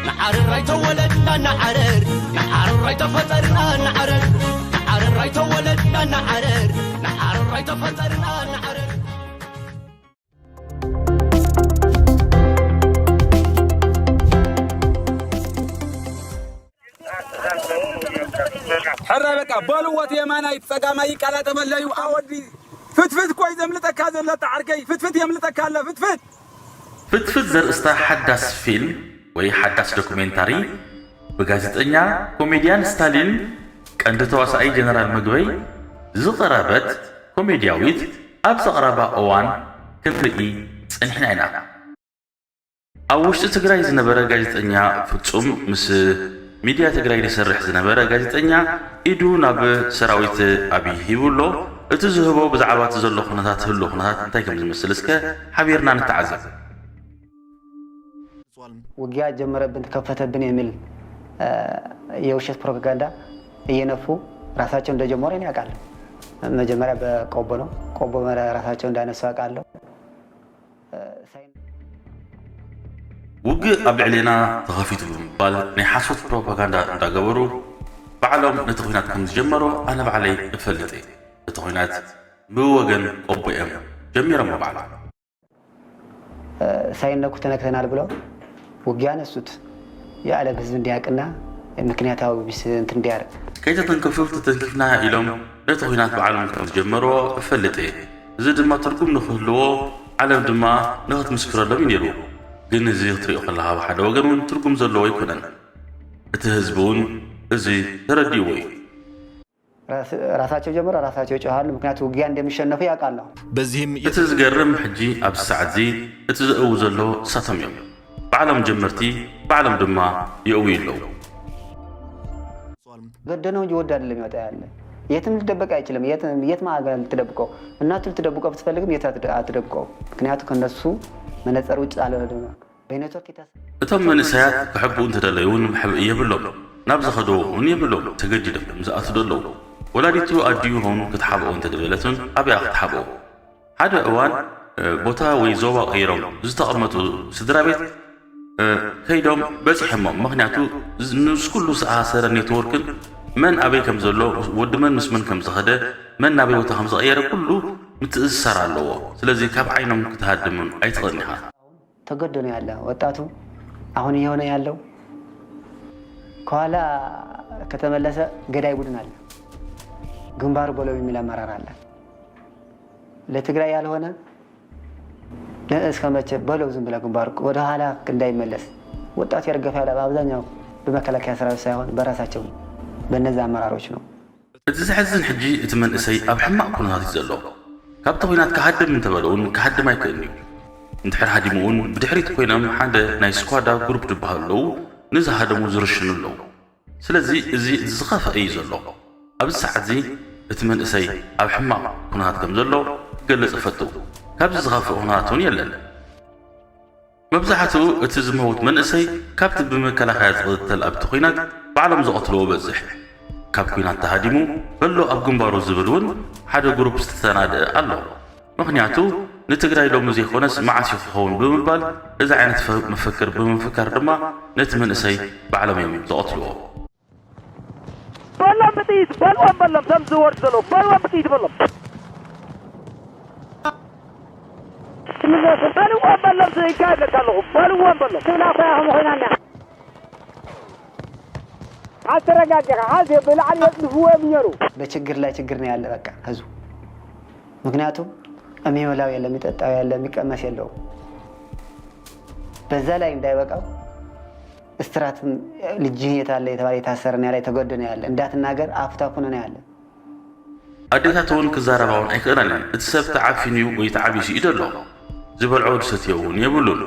ንዓረር ኣይተወለድና ንዓረር፣ ንዓረር ኣይተፈጠርና ንዓረር፣ ንዓረር ኣይተወለድና ንዓረር፣ ንዓረር ኣይተፈጠርና ንዓረር። ሕረ በቃ በልዎ፣ እቲ የማናይ እቲ ጸጋማይ ይቀላጠፈለዩ። ኣወዲ ፍትፍት እኮ እዩ ዘምልጠካ ዘሎ፣ እቲ ዓርከይ ፍትፍት የምልጠካ ኣሎ። ፍትፍት ፍትፍት ዘርእስታ ሓዳስ ፊልም ወይ ሓዳስ ዶኩሜንታሪ፣ ብጋዜጠኛ ኮሜድያን ስታሊን ቀንዲ ተዋሳኣይ ጀነራል ምግበይ ዝቐረበት ኮሜድያዊት፣ ኣብ ዘቕረባ እዋን ክንርኢ ጸኒሕና ኢና። ኣብ ውሽጢ ትግራይ ዝነበረ ጋዜጠኛ ፍጹም፣ ምስ ሚድያ ትግራይ ዝሰርሕ ዝነበረ ጋዜጠኛ፣ ኢዱ ናብ ሰራዊት ኣብይ ሂቡ ኣሎ። እቲ ዝህቦ ብዛዕባ እቲ ዘሎ ኩነታት፣ ህሉ ኩነታት እንታይ ከም ዝመስል እስከ ሓቢርና ንተዓዘብ። ውጊያ ጀመረብን ተከፈተብን የሚል የውሸት ፕሮፓጋንዳ እየነፉ ራሳቸው እንደጀመሩ እኔ አውቃለሁ። መጀመሪያ በቆቦ ነው። ቆቦ ራሳቸው እንዳነሱ አውቃለሁ። ውግእ ኣብ ልዕሌና ተኸፊቱ ብምባል ናይ ሓሶት ፕሮፓጋንዳ እንዳገበሩ፣ ባዕሎም ነቲ ኲናት ከም ዝጀመሮ ኣነ ባዕለይ እፈልጥ እየ። እቲ ኲናት ብወገን ቆቦ እዮም ጀሚሮሞ ባዕሎም። ሳይነኩ ተነክተናል ብለው ውጊያ ነሱት የዓለም ህዝቢ እንዲያቅና ምክንያታዊ ቢስ እንትን እንዲያር ከይተተንከፉ ተተንኪፍና ኢሎም ነቲ ኲናት ባዕሎም ከም ዝጀመርዎ እፈልጥ እየ። እዚ ድማ ትርጉም ንክህልዎ ዓለም ድማ ንክትምስክረሎም እዩ ነይሩ። ግን እዚ ክትሪኦ ከለካ ብሓደ ወገን እውን ትርጉም ዘለዎ ኣይኮነን። እቲ ህዝቢ እውን እዚ ተረዲእዎ እዩ። ራሳቸው ጀምሮ ራሳቸው ይጮሃሉ። ምክንያቱ ውጊያ እንደሚሸነፉ ያውቃሉ። በዚህም እቲ ዝገርም ሕጂ ኣብዚ ሰዓት እዚ እቲ ዘእው ዘሎ እሳቶም እዮም። ባዕሎም ጀመርቲ ባዕሎም ድማ የእውዩ ኣለዉ። ገደነው እንጂ ወዶ አይደለም ይወጣ ያለ። የትም ልደበቅ አይችልም። የት የት ማዕጋ ልትደብቀው? እናቱ ልትደብቀው ብትፈልግም የት አትደ- አትደብቀው። ምክንያቱ ከነሱ መነጽር ውጭ አለ። በኔትወርክ ይታስ እቶም መንእሰያት ክሕብኡ እንተደለዩ እውን መሕብኢ የብሎም። ናብ ዝኸድዎ እውን የብሎም። ተገዲዶም ዝኣትዱ ኣለዉ። ወላዲቱ ኣዲኡ እውን ክትሓብኦ እንተደለየትን ኣብያ ክትሓብኦ። ሓደ እዋን ቦታ ወይ ዞባ ቀይሮም ዝተቐመጡ ስድራ ቤት ከይዶም በፂሖሞም። ምክንያቱ ምስ ኩሉ ዝተኣሳሰረ ኔትወርክን መን ኣበይ ከም ዘሎ፣ ወዲ መን ምስ መን ከም ዝኸደ፣ መን ናበይ ቦታ ከም ዝቐየረ ኩሉ ምትእስሳር ኣለዎ። ስለዚ ካብ ዓይኖም ክትሃድምን ኣይትኽእልን ኢኻ። ተገዶ ነው ያለ ወጣቱ አሁን እየሆነ ያለው ከኋላ ከተመለሰ ገዳይ ቡድን አለ። ግንባሩ በለው የሚል አመራር አለ። ለትግራይ ያልሆነ እስከ መቼ በለው ዝም ብለህ ግንባሩ ወደ ኋላ እንዳይመለስ ወጣቱ ያርገፍ ያለ በአብዛኛው በመከላከያ ሰራዊት ሳይሆን በራሳቸው በነዚ አመራሮች ነው። እቲ ዘሕዝን ሕጂ እቲ መንእሰይ ኣብ ሕማቕ ኩነታት እዩ ዘሎ። ካብቲ ኹናት ክሃድም እንተበለ እውን ክሃድም ኣይክእልን እዩ። እንድሕር ሃዲሙ እውን ብድሕሪት ኮይኖም ሓደ ናይ ስኳዳ ግሩፕ ዝበሃሉ ኣለዉ ንዝሃደሙ ዝርሽኑ ኣለዉ። ስለዚ እዚ እቲ ዝኸፍአ እዩ ዘሎ። ኣብዚ ሰዓት እዚ እቲ መንእሰይ ኣብ ሕማቕ ኩነታት ከም ዘሎ ክገልጽ እፈቱ። ካብዚ ዝኸፍእ ኩነታት እውን የለን። መብዛሕትኡ እቲ ዝመውት መንእሰይ ካብቲ ብመከላኸያ ዝቕተል ኣብቲ ኲናት ባዕሎም ዝቐትልዎ በዝሕ። ካብ ኲናት ተሃዲሙ በሎ ኣብ ግንባሩ ዝብል እውን ሓደ ግሩፕ ዝተሰናድአ ኣሎ። ምኽንያቱ ንትግራይ ሎሚ ዘይኮነስ መዓስ እዩ ክኸውን ብምባል እዚ ዓይነት ፈ-፣ መፈክር ብምፍካር ድማ ነቲ መንእሰይ ባዕሎም እዮም ዝቐትልዎ። በሎም ብጥይት በልዎም በሎም፣ እቶም ዝወርዱ ዘለዉ በልዎም ብጥይት በሎም። ትምለሱ በልዎም በሎም፣ ይካየደካ ኣለኹ በልዎም በሎም። ትብላ እኮ ኢኹም ኮይና እኒኣ። ሓዝ ተረጋጊኻ፣ ሓዝ ብላዕሊ የጽድፍዎ እዮም ነይሩ። በችግር ላይ ችግር ነው ያለ በቃ ህዝቡ። ምክንያቱም የሚበላው የለ፣ የሚጠጣው ያለ፣ የሚቀመስ የለውም። በዛ ላይ እንዳይበቃው እስራትም ልጅህ የት አለ የተባለ የታሰረ ነው ያለ፣ የተጎደ ነው ያለ፣ እንዳትናገር አፉ ታፍኖ ነው ያለ። ኣዴታት እውን ክዛረባ እውን ኣይክእላን እየን። እቲ ሰብ ተዓፊኑ እዩ ወይ ተዓቢሱ እዩ ዘሎ። ዝበልዖ ዝሰትዮ እውን የብሉን።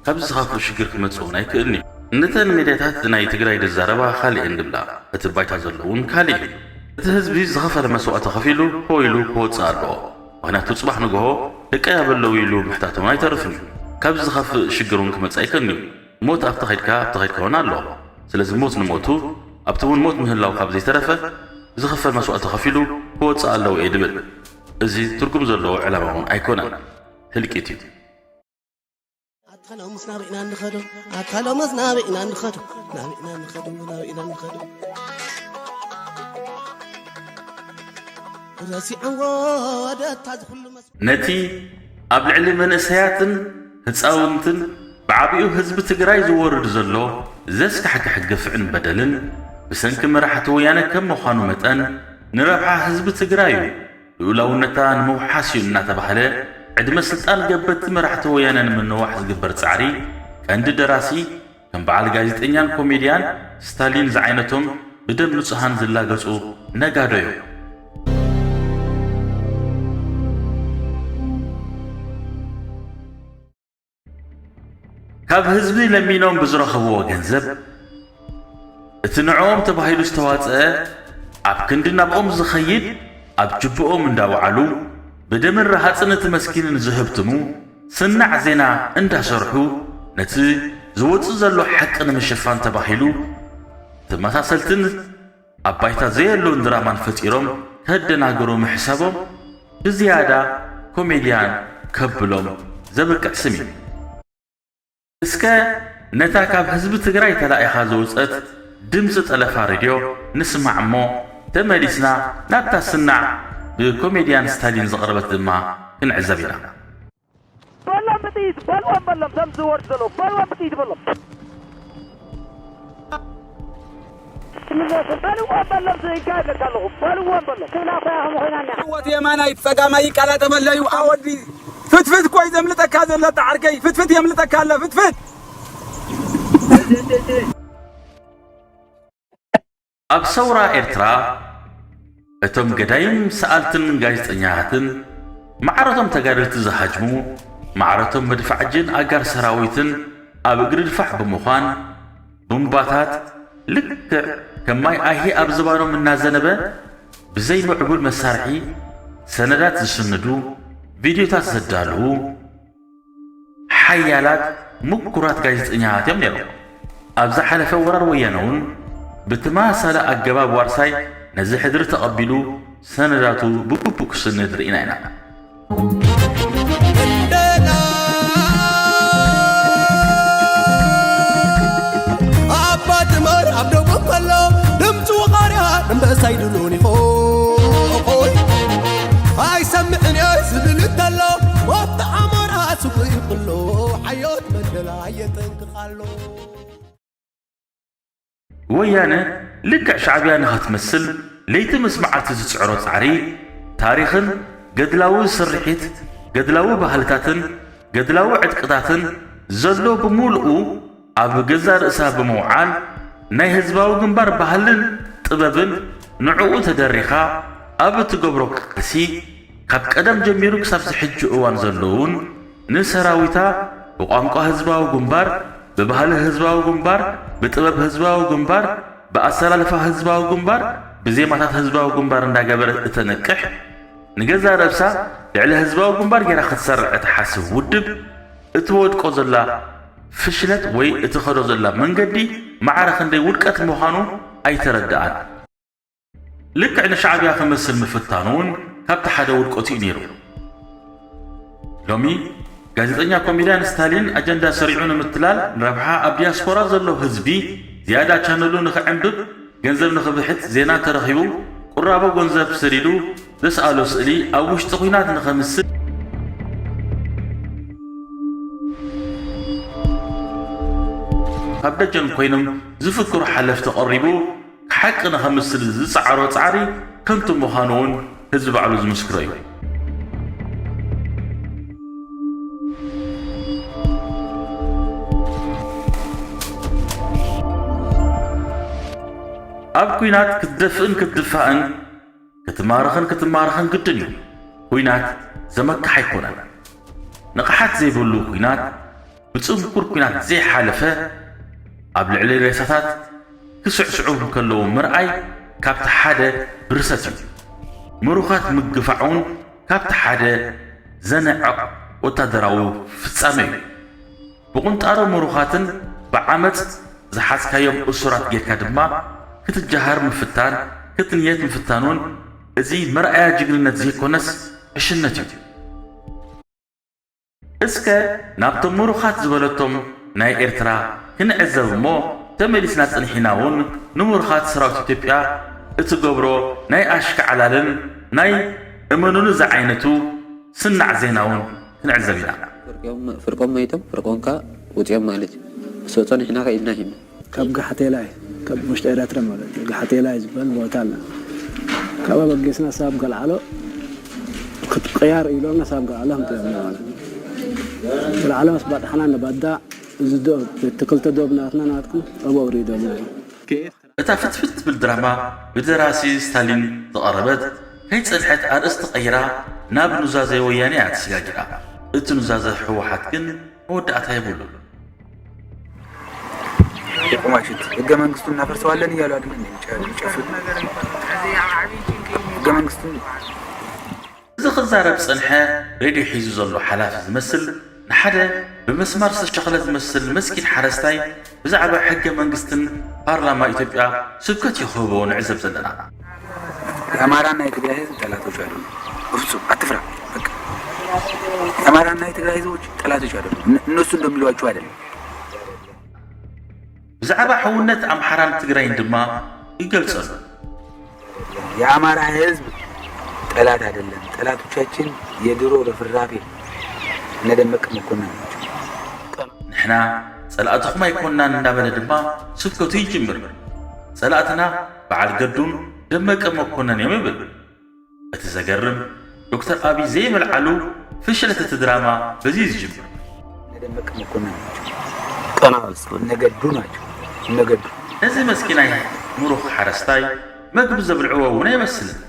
ካብዚ ዝኸፍእ ሽግር ክመጽእ እውን ኣይክእልን እዩ። ነተን ሜድያታት ናይ ትግራይ ዝዛረባ ካልእ እየን ዝብላ፣ እቲ ባይታ ዘሎ እውን ካልእ እዩ። እቲ ህዝቢ ዝኸፈለ መስዋእቲ ከፊሉ ሆ ኢሉ ክወጽእ ኣለዎ። ምኽንያቱ ጽባሕ ንግሆ ደቀይ ኣበይ ኣለዉ ኢሉ ምሕታት እውን ኣይተርፍን እዩ። ካብዚ ዝኸፍእ ሽግር እውን ክመጽእ ኣይክእልን እዩ። ሞት ኣብቲ ኸይድካ ኣብቲ ኸይድካ እውን ኣሎ። ስለዚ ሞት ንሞቱ ኣብቲ እውን ሞት ምህላው ካብ ዘይተረፈ ዝኽፈል መስዋእቲ ከፊሉ ክወፅእ ኣለዎ እየ ድብል። እዚ ትርጉም ዘለዎ ዕላማ እውን ኣይኮነን፣ ህልቂት እዩ። ኣታ ሎምስ ናበይ ኢና ንኸዶ ኣታ ሎምስ ናበይ ኢና ንኸዶ ናበይ ኢና ንኸዶ ናበይ ኢና ንኸዶ ረሲዖምዎ ወደታ ዝኹሉ መስ ነቲ ኣብ ልዕሊ መንእሰያትን ህፃውንትን ብዓቢኡ ህዝቢ ትግራይ ዝወርድ ዘሎ ዘስካሕክሕ ግፍዕን በደልን ብሰንኪ መራሕቲ ወያነ ከም ምዃኑ መጠን ንረብሓ ህዝቢ ትግራይ እዩ። ልኡላውነታ ንምውሓስ እዩ እናተባህለ ዕድመ ስልጣን ገበቲ መራሕቲ ወያነ ንምንዋሕ ዝግበር ጻዕሪ ቀንዲ ደራሲ ከም በዓል ጋዜጠኛን ኮሜድያን ስታሊን ዝዓይነቶም ብደም ንጹሃን ዝላገጹ ነጋዶ እዮም። ካብ ህዝቢ ለሚኖም ብዝረኸብዎ ገንዘብ እቲ ንዕኦም ተባሂሉ ዝተዋፅአ ኣብ ክንዲ ናብኦም ዝኸይድ ኣብ ጅብኦም እንዳወዓሉ ብደምን ረሃፅን እቲ መስኪንን ዝህብትሙ ስናዕ ዜና እንዳሰርሑ ነቲ ዝወፅእ ዘሎ ሓቂ ንምሽፋን ተባሂሉ ተመሳሰልትን ኣብ ባይታ ዘየለውን ድራማን ፈጢሮም ከደናግሩ ምሕሳቦም ብዝያዳ ኮሜድያን ከብሎም ዘብቅዕ ስም እዩ። እስከ ነታ ካብ ህዝቢ ትግራይ ተላኢኻ ዝወፀት ድምፂ ጠለፋ ሬድዮ ንስማዕ እሞ ተመሊስና ናብታ ስናዕ ብኮሜድያን ስታሊን ዝቐረበት ድማ ክንዕዘብ ኢና። በሎም ብጥይት በልዎም በሎም፣ እቶም ዝወርዱ ዘለዉ በልዎም ብጥይት በሎም። ትምለሱ በልዎም በሎም፣ ይጋየለካ ኣለኹ በልዎም በሎም። ትብላ እኮ ኢኹም ኮይና እኒኣ። ህይወት የማናይ ጸጋማይ ይቀላጠፈለዩ ኣወዲ ፍትፍት እኮ እዩ ዘምልጠካ ዘሎ ጻዕርከይ ፍትፍት የምልጠካ ኣሎ ፍትፍት። ኣብ ሰውራ ኤርትራ እቶም ገዳይም ሰኣልትን ጋዜጠኛታትን ማዕረቶም ተጋደልቲ ዝሃጅሙ ማዕረቶም መድፋዕጅን ኣጋር ሰራዊትን ኣብ እግሪ ድፋዕ ብምዃን ቡምባታት ልክዕ ከም ማይ ኣይሂ ኣብ ዝባኖም እናዘነበ ብዘይ ምዕቡል መሳርሒ ሰነዳት ዝስንዱ ቪድዮታት ዘዳልዉ ሓያላት ምኩራት ጋዜጠኛታት እዮም ነይሮም። ኣብ ዝሓለፈ ወራር ወያነ እውን ብተመሳሳሊ ኣገባብ ዋርሳይ ነዚ ሕድሪ ተቐቢሉ ሰነዳቱ ብግቡእ ክስንድ ርኢና ኢና። ኣባ ትመር ኣብ ደቡብ ከሎ ድምፂ ወቓርያ እምበሳይ ድሉን ይኾን ኣይሰምዕን እየ ዝብል እንተሎ ወፍቲ ኣሞራ ስጉ ይኽሎ ሓዮት መደላ የጠንቅቕ ኣሎ። ወያነ ልክዕ ሻዕብያ ንኸትመስል ለይቲ ምስ መዓልቲ ዝፅዕሮ ፃዕሪ ታሪኽን ገድላዊ ስርሒት ገድላዊ ባህልታትን ገድላዊ ዕጥቅታትን ዘሎ ብምሉኡ ኣብ ገዛእ ርእሳ ብምውዓል ናይ ህዝባዊ ግንባር ባህልን ጥበብን ንዕኡ ተደሪኻ ኣብ እትገብሮ ቃልሲ ካብ ቀደም ጀሚሩ ክሳብ ዝሕጂ እዋን ዘሎ እውን ንሰራዊታ ብቋንቋ ህዝባዊ ግንባር፣ ብባህሊ ህዝባዊ ግንባር፣ ብጥበብ ህዝባዊ ግንባር፣ ብኣሰላልፋ ህዝባዊ ግንባር፣ ብዜማታት ህዝባዊ ግንባር እንዳገበረት እተንቅሕ ንገዛእ ርእሳ ልዕሊ ህዝባዊ ግንባር ገይራ ክትሰርዕ እትሓስብ ውድብ እትወድቆ ዘላ ፍሽለት ወይ እትኸዶ ዘላ መንገዲ ማዕረ ክንደይ ውድቀት ምዃኑ ኣይተረድኣን። ልክዕ ንሻዕብያ ክመስል ምፍታኑ እውን ካብቲ ሓደ ውድቀቱ እዩ ነይሩ። ሎሚ ጋዜጠኛ ኮሜድያን ስታሊን ኣጀንዳ ሰሪዑ ንምትላል ንረብሓ ኣብ ዲያስፖራ ዘሎ ህዝቢ ዝያዳ ቻነሉ ንኽዕንብብ ገንዘብ ንኽብሕት ዜና ተረኺቡ ቁራቦ ገንዘብ ሰዲዱ ዘስኣሎ ስእሊ ኣብ ውሽጢ ኲናት ንኸምስል ካብ ደጀን ኮይኖም ዝፍክሩ ሓለፍቲ ቀሪቡ ሓቂ ንኸምስል ዝጸዓሮ ጻዕሪ ከንቱ ምዃኑ እውን ህዝቢ ባዕሉ ዝምስክሮ እዩ። ኣብ ኲናት ክትደፍእን ክትድፋእን ክትማረኽን ክትማረኽን ግድን እዩ። ኲናት ዘመክሕ ኣይኮነን። ንቕሓት ዘይብሉ ኲናት ብጽንኩር ኲናት ዘይሓለፈ ኣብ ልዕሊ ሬሳታት ክስዕስዑ እንከለዉ ምርኣይ ካብቲ ሓደ ብርሰት እዩ። ምሩኻት ምግፋዕ እውን ካብቲ ሓደ ዘንዕቕ ወታደራዊ ፍጻመ እዩ። ብቑንጣሮ ምሩኻትን ብዓመጽ ዝሓዝካዮም እሱራት ጌርካ ድማ ክትጀሃር ምፍታን ክትንየት ምፍታን እውን እዚ መርኣያ ጅግንነት ዘይኮነስ ዕሽነት እዩ። እስከ ናብቶም ምሩኻት ዝበለቶም ናይ ኤርትራ ክንዕዘብ እሞ ተመሊስና ጽኒሕና እውን ንምሩኻት ሰራዊት ኢትዮጵያ እትገብሮ ናይ ኣሽካዕላልን ናይ እመኑኒ ዝዓይነቱ ስናዕ ዜና እውን ክንዕዘብ ኢና። ፍርቆም መይቶም ፍርቆም ከ ውፅኦም ማለት እዩ። ምስ ወፀ ንሕና ከኢድና ሂብና ካብ ጋሓቴላ እዩ ካብ ውሽጢ ኤረትረ ማለት እዩ። ጋሓቴላ እዩ ዝበሃል ቦታ ኣለ። ካብ ኣበጊስና ሳብ ገልዓሎ ክትቀያር ኢሎና ሳብ ገልዓሎ ከምፅኦም ማለት እዩ። ገልዓሎ ምስ ባጣሓና ንባዳ እዚ ዶብ እቲ ክልተ ዶብ ናትና ናትኩም ኣብኡ ኣውሪዶም። እታ ፍትፍት ትብል ድራማ ብደራሲ ስታሊን ዝቐረበት ከይጸንሐት ኣርእስቲ ቀይራ ናብ ኑዛዜ ወያነ እያ ተሰጋጊራ። እቲ ኑዛዘ ህወሓት ግን መወዳእታ የብሉን። የቁማሽት ህገ መንግስቱ እናፈርሰዋለን እያሉ ኣድመን የሚጨፍር ህገ መንግስቱ እዚ ክዛረብ ዝጸንሐ ሬድዮ ሒዙ ዘሎ ሓላፊ ዝመስል ንሓደ ብመስማር ዝተሸኽለ ዝመስል መስኪን ሓረስታይ ብዛዕባ ሕገ መንግስትን ፓርላማ ኢትዮጵያ ስብከት እዩ ክህቦ ንዕዘብ ዘለና። የአማራና የትግራይ ህዝብ ጠላቶች አይደሉም። በፍጹም አትፍራ። በቃ የአማራና የትግራይ ህዝቦች ጠላቶች አይደሉም። እነሱ እንደሚሏችሁ አይደለም። ብዛዕባ ሕውነት ኣምሓራን ትግራይን ድማ ይገልጸሉ። የአማራ ህዝብ ጠላት አይደለም። ጠላቶቻችን የድሮ ርፍራፌ እነ ደመቀ መኮንን ናቸው። ንሕና ጸላእትኹም ኣይኮንናን እንዳበለ ድማ ስብከቱ ይጅምር። ጸላእትና በዓል ገዱን ደመቀ መኮንን እዮም ይብል። እቲ ዘገርም ዶክተር ኣብይ ዘይምልዓሉ ፍሽለት እቲ ድራማ በዚ እዩ ዝጅምር። እነ ደመቀ መኮንን ናቸው። ጠና በል እስኪ በል። እነ ገዱ ናቸው። እነ ገዱ። ነዚ መስኪናይ ምሩኽ ሓረስታይ መግቢ ዘብልዕዎ እውን ኣይመስልን።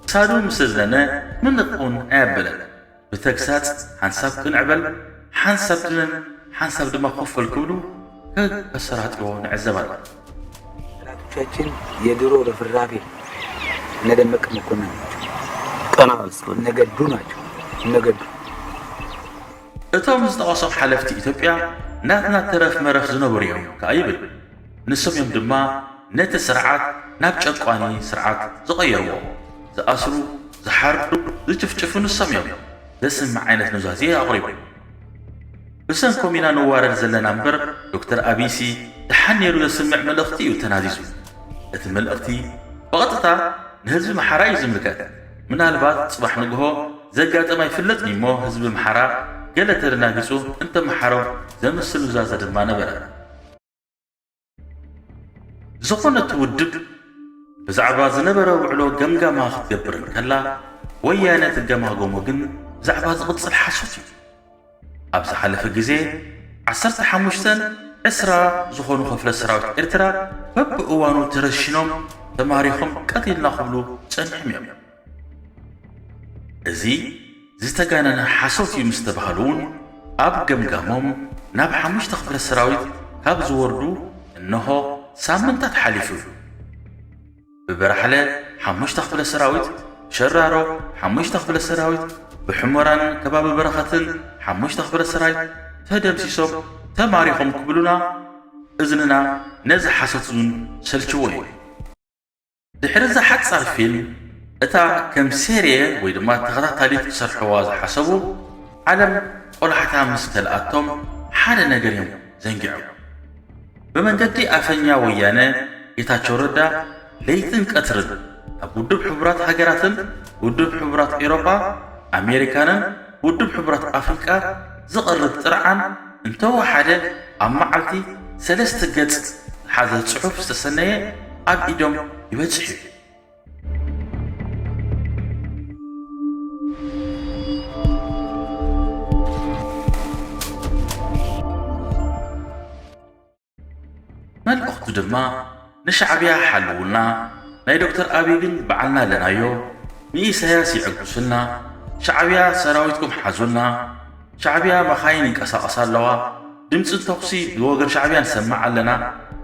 ክሳዱ ምስ ኣዝነነ ምንቕ እውን ኣየበለን። ብተግሳጽ ሓንሳብ ክንዕ በል ሓንሳብ ድነን ሓንሳብ ድማ ኮፍ በል ክብሉ ከሰራጥዎ ንዕዘብ ኣለና። ጠላቶቻችን የድሮ ርፍራፌ እነ ደመቀ መኮንን ናቸው። ጠና በል እስኪ በል። እነ ገዱ ናቸው። እነ ገዱ። እቶም ዝጠቐሶም ሓለፍቲ ኢትዮጵያ ናትና ተረፍ መረፍ ዝነበሩ እዮም ከኣ ይብል። ንሶም እዮም ድማ ነቲ ስርዓት ናብ ጨቋኒ ስርዓት ዝቐየርዎ። ዝኣስሩ፣ ዝሓርዱ፣ ዝጭፍጭፉ ንሶም እዮም። ዘስምዕ ዓይነት ኑዛዜ ኣቕሪቡ። ብሰንኮም ኢና ንዋረድ ዘለና እምበር ዶክተር ኣቢሲ ደሓን ነይሩ ዘስምዕ መልእኽቲ እዩ ተናዚዙ። እቲ መልእኽቲ ብቐጥታ ንህዝቢ ምሓራ እዩ ዝምልከት። ምናልባት ጽባሕ ንግሆ ዘጋጠም ኣይፍለጥን እዩሞ ህዝቢ ምሓራ ገለ ተደናጊጹ እንተመሓሮ ዘምስል ኑዛዘ ድማ ነበረ። ዝኾነት ውድብ ብዛዕባ ዝነበረ ውዕሎ ገምጋማ ክትገብር እንከላ፣ ወያነ ትገማገሞ ግን ብዛዕባ ዝቕጽል ሓሶት እዩ። ኣብ ዝሓለፈ ግዜ ዓሰርተ ሓሙሽተን ዕስራ ዝኾኑ ክፍለ ሰራዊት ኤርትራ በብእዋኑ ተረሺኖም፣ ተማሪኾም፣ ቀቲልና ክብሉ ጸኒሖም እዮም። እዚ ዝተጋነነ ሓሶት እዩ ምስ ተባህሉ እውን ኣብ ገምጋሞም ናብ ሓሙሽተ ክፍለ ሰራዊት ካብ ዝወርዱ እነሆ ሳምንታት ሓሊፉ እዩ። ብበራሕለ ሓሙሽተ ክፍለ ሰራዊት፣ ብሸራሮ ሓሙሽተ ክፍለ ሰራዊት፣ ብሑመራን ከባቢ በረኸትን ሓሙሽተ ክፍለ ሰራዊት፣ ተደምሲሶም ተማሪኾም ክብሉና እዝንና ነዚ ሓሶት እውን ሰልችዎ እዩ። ድሕሪ እዛ ሓጻር ፊልም፣ እታ ከም ሴርየ ወይ ድማ ተኸታታሊት ክሰርሕዋ ዝሓሰቡ ዓለም ቆላሕታ ምስ ከልኣቶም ሓደ ነገር እዮም ዘንጊዖም። ብመንገዲ ኣፈኛ ወያነ ጌታቸው ረዳ ለይትን ቀትርን ኣብ ውድብ ሕቡራት ሃገራትን ውድብ ሕቡራት ኤውሮጳ፣ ኣሜሪካንን ውድብ ሕቡራት ኣፍሪቃ ዝቐርብ ጥርዓን እንተወሓደ ኣብ መዓልቲ ሰለስተ ገጽ ዝሓዘ ጽሑፍ ዝተሰነየ ኣብ ኢዶም ይበጽሕ እዩ። መልእኽቱ ድማ ንሻዕብያ ሓልውልና፣ ናይ ዶክተር ኣቢይ ግን በዓልና ኣለናዮ፣ ንኢሳያስ ይዕግሱልና፣ ሻዕብያ ሰራዊትኩም ሓዙልና፣ ሻዕብያ መኻይን ይንቀሳቐሳ ኣለዋ፣ ድምፂ ተኹሲ ብወገን ሻዕብያ ንሰምዕ ኣለና፣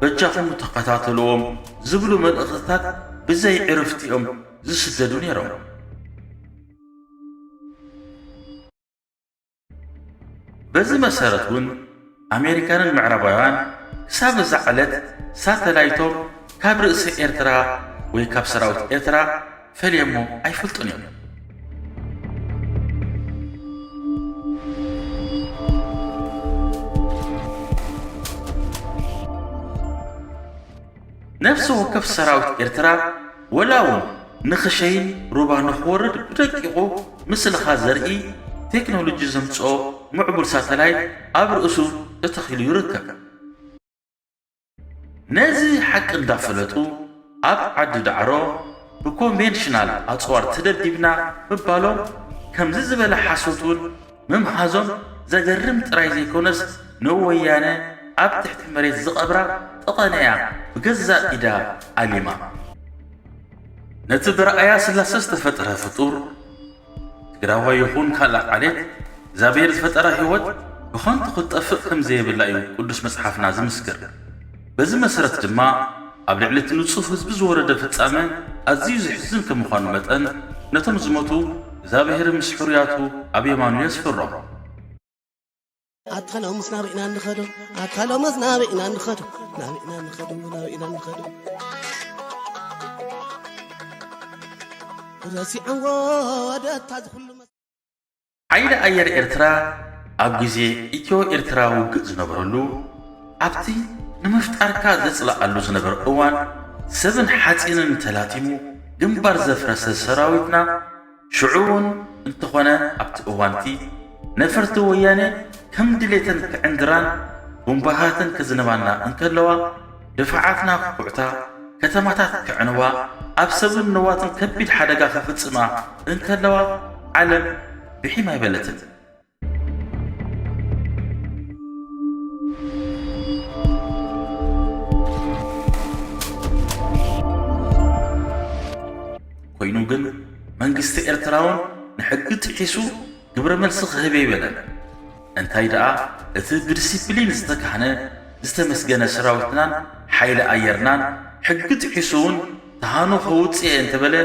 በጃኹም ተኸታተልዎም ዝብሉ መልእኽትታት ብዘይ ዕርፍቲ እዮም ዝስደዱ ነይሮም። በዚ መሰረት እውን ኣሜሪካንን ምዕራባውያን ክሳብ እዛ ዕለት ሳተላይቶም ካብ ርእሲ ኤርትራ ወይ ካብ ሰራዊት ኤርትራ ፈልየሞ ኣይፈልጡን እዮም። ነፍሲ ወከፍ ሰራዊት ኤርትራ ወላ እውን ንኽሸይን ሩባ ንኽወርድ ብደቂቑ ምስልኻ ዘርኢ ቴክኖሎጂ ዘምጽኦ ምዕቡል ሳተላይት ኣብ ርእሱ ተተኺሉ ይርከብ። ነዚ ሓቂ እንዳፈለጡ ኣብ ዓዲ ዳዕሮ ብኮንቬንሽናል ኣጽዋር ተደብዲብና ምባሎም ከምዚ ዝበለ ሓሶት እውን ምምሃዞም ዘገርም ጥራይ ዘይኮነስ ንወያነ ኣብ ትሕቲ መሬት ዝቐብራ ጠቐነ እያ ብገዛእ ኢዳ ኣሊማ። ነቲ ብረኣያ ስላሰ ዝተፈጥረ ፍጡር ትግራዋይ ይኹን ካልእ ዓሌት እግዚኣብሔር ዝፈጠራ ህይወት ብኸንቱ ክትጠፍእ ከም ዘየብላ እዩ ቅዱስ መጽሓፍና ዝምስክር። በዚ መሰረት ድማ ኣብ ልዕሊ እቲ ንጹህ ህዝቢ ዝወረደ ፍጻመ ኣዝዩ ዘሕዝን ከም ምዃኑ መጠን ነቶም ዝሞቱ እግዚኣብሔር ምስ ሕሩያቱ ኣብ የማኑ የስፍሮም። ኣታ ሎምስ ናበይና ንኸዶ ኣታ ሎምስ ናበይና ንኸዶ ናበይና ንኸዶ ናበይና ንኸዶ ረሲዖምዎ ደታ ዝኹሉ ሓይሊ ኣየር ኤርትራ ኣብ ግዜ ኢትዮ ኤርትራ ውግእ ዝነበረሉ ኣብቲ ንምፍጣርካ ዘጽልኣሉ ዝነበረ እዋን ሰብን ሓጺንን ተላቲሙ ግንባር ዘፍረሰ ሰራዊትና ሽዑ እውን እንተኾነ ኣብቲ እዋንቲ ነፈርቲ ወያነ ከም ድሌተን ክዕንድራን ቡምባታተን ክዝንባና እንከለዋ ድፋዓትና ክኩዕታ ከተማታት ክዕንዋ ኣብ ሰብን ንዋትን ከቢድ ሓደጋ ክፍጽማ እንከለዋ ዓለም ብሒም ኣይበለትን። ኮይኑ ግን መንግስቲ ኤርትራውን ንሕጊ ጥሒሱ ግብረ መልሲ ክህብ ኣይበለን። እንታይ ደኣ እቲ ብዲሲፕሊን ዝተካህነ ዝተመስገነ ሰራዊትናን ሓይሊ ኣየርናን ሕጊ ጥሒሱ እውን ተሃኑ ከውፅእ እየ እንተበለ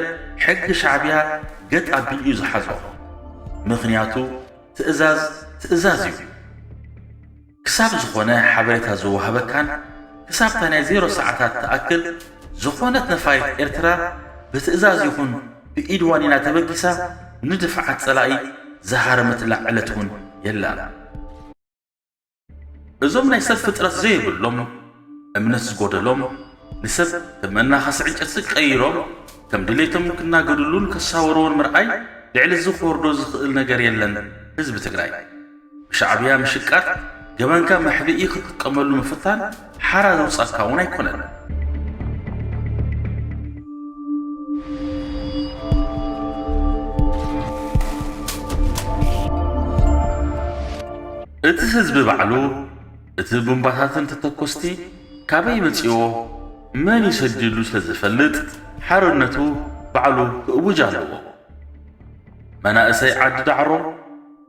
ሕጊ ሻዕብያ ገጥ ኣቢሉ እዩ ዝሓዞ። ምኽንያቱ ትእዛዝ ትእዛዝ እዩ። ክሳብ ዝኾነ ሓበሬታ ዝወሃበካን ክሳብታ ናይ ዜሮ ሰዓታት ትኣክል ዝኾነት ነፋሪት ኤርትራ ብትእዛዝ ይኹን ብኢድ ዋኒና ተበጊሳ ንድፍዓት ጸላኢ ዝሃረመትላ ዕለት እውን የላን። እዞም ናይ ሰብ ፍጥረት ዘይብሎም እምነት ዝጎደሎም ንሰብ ከም መናኸሲ ዕንጨቲ ቀይሮም ከም ድሌቶም ክናገድሉን ከሳወርዎን ምርኣይ ልዕሊ እዚ ክወርዶ ዝኽእል ነገር የለን። ህዝቢ ትግራይ ብሻዕብያ ምሽቃጥ ገበንካ መሕብኢ ክትጥቀመሉ ምፍታን ሓራ ዘውጻካ እውን ኣይኮነን። እቲ ህዝቢ ባዕሉ እቲ ቡምባታትን ተተኮስቲ ካበይ መጺዎ መን ይሰድሉ ስለ ዝፈልጥ ሓርነቱ ባዕሉ ክእውጅ ኣለዎ። መናእሰይ ዓዲ ዳዕሮ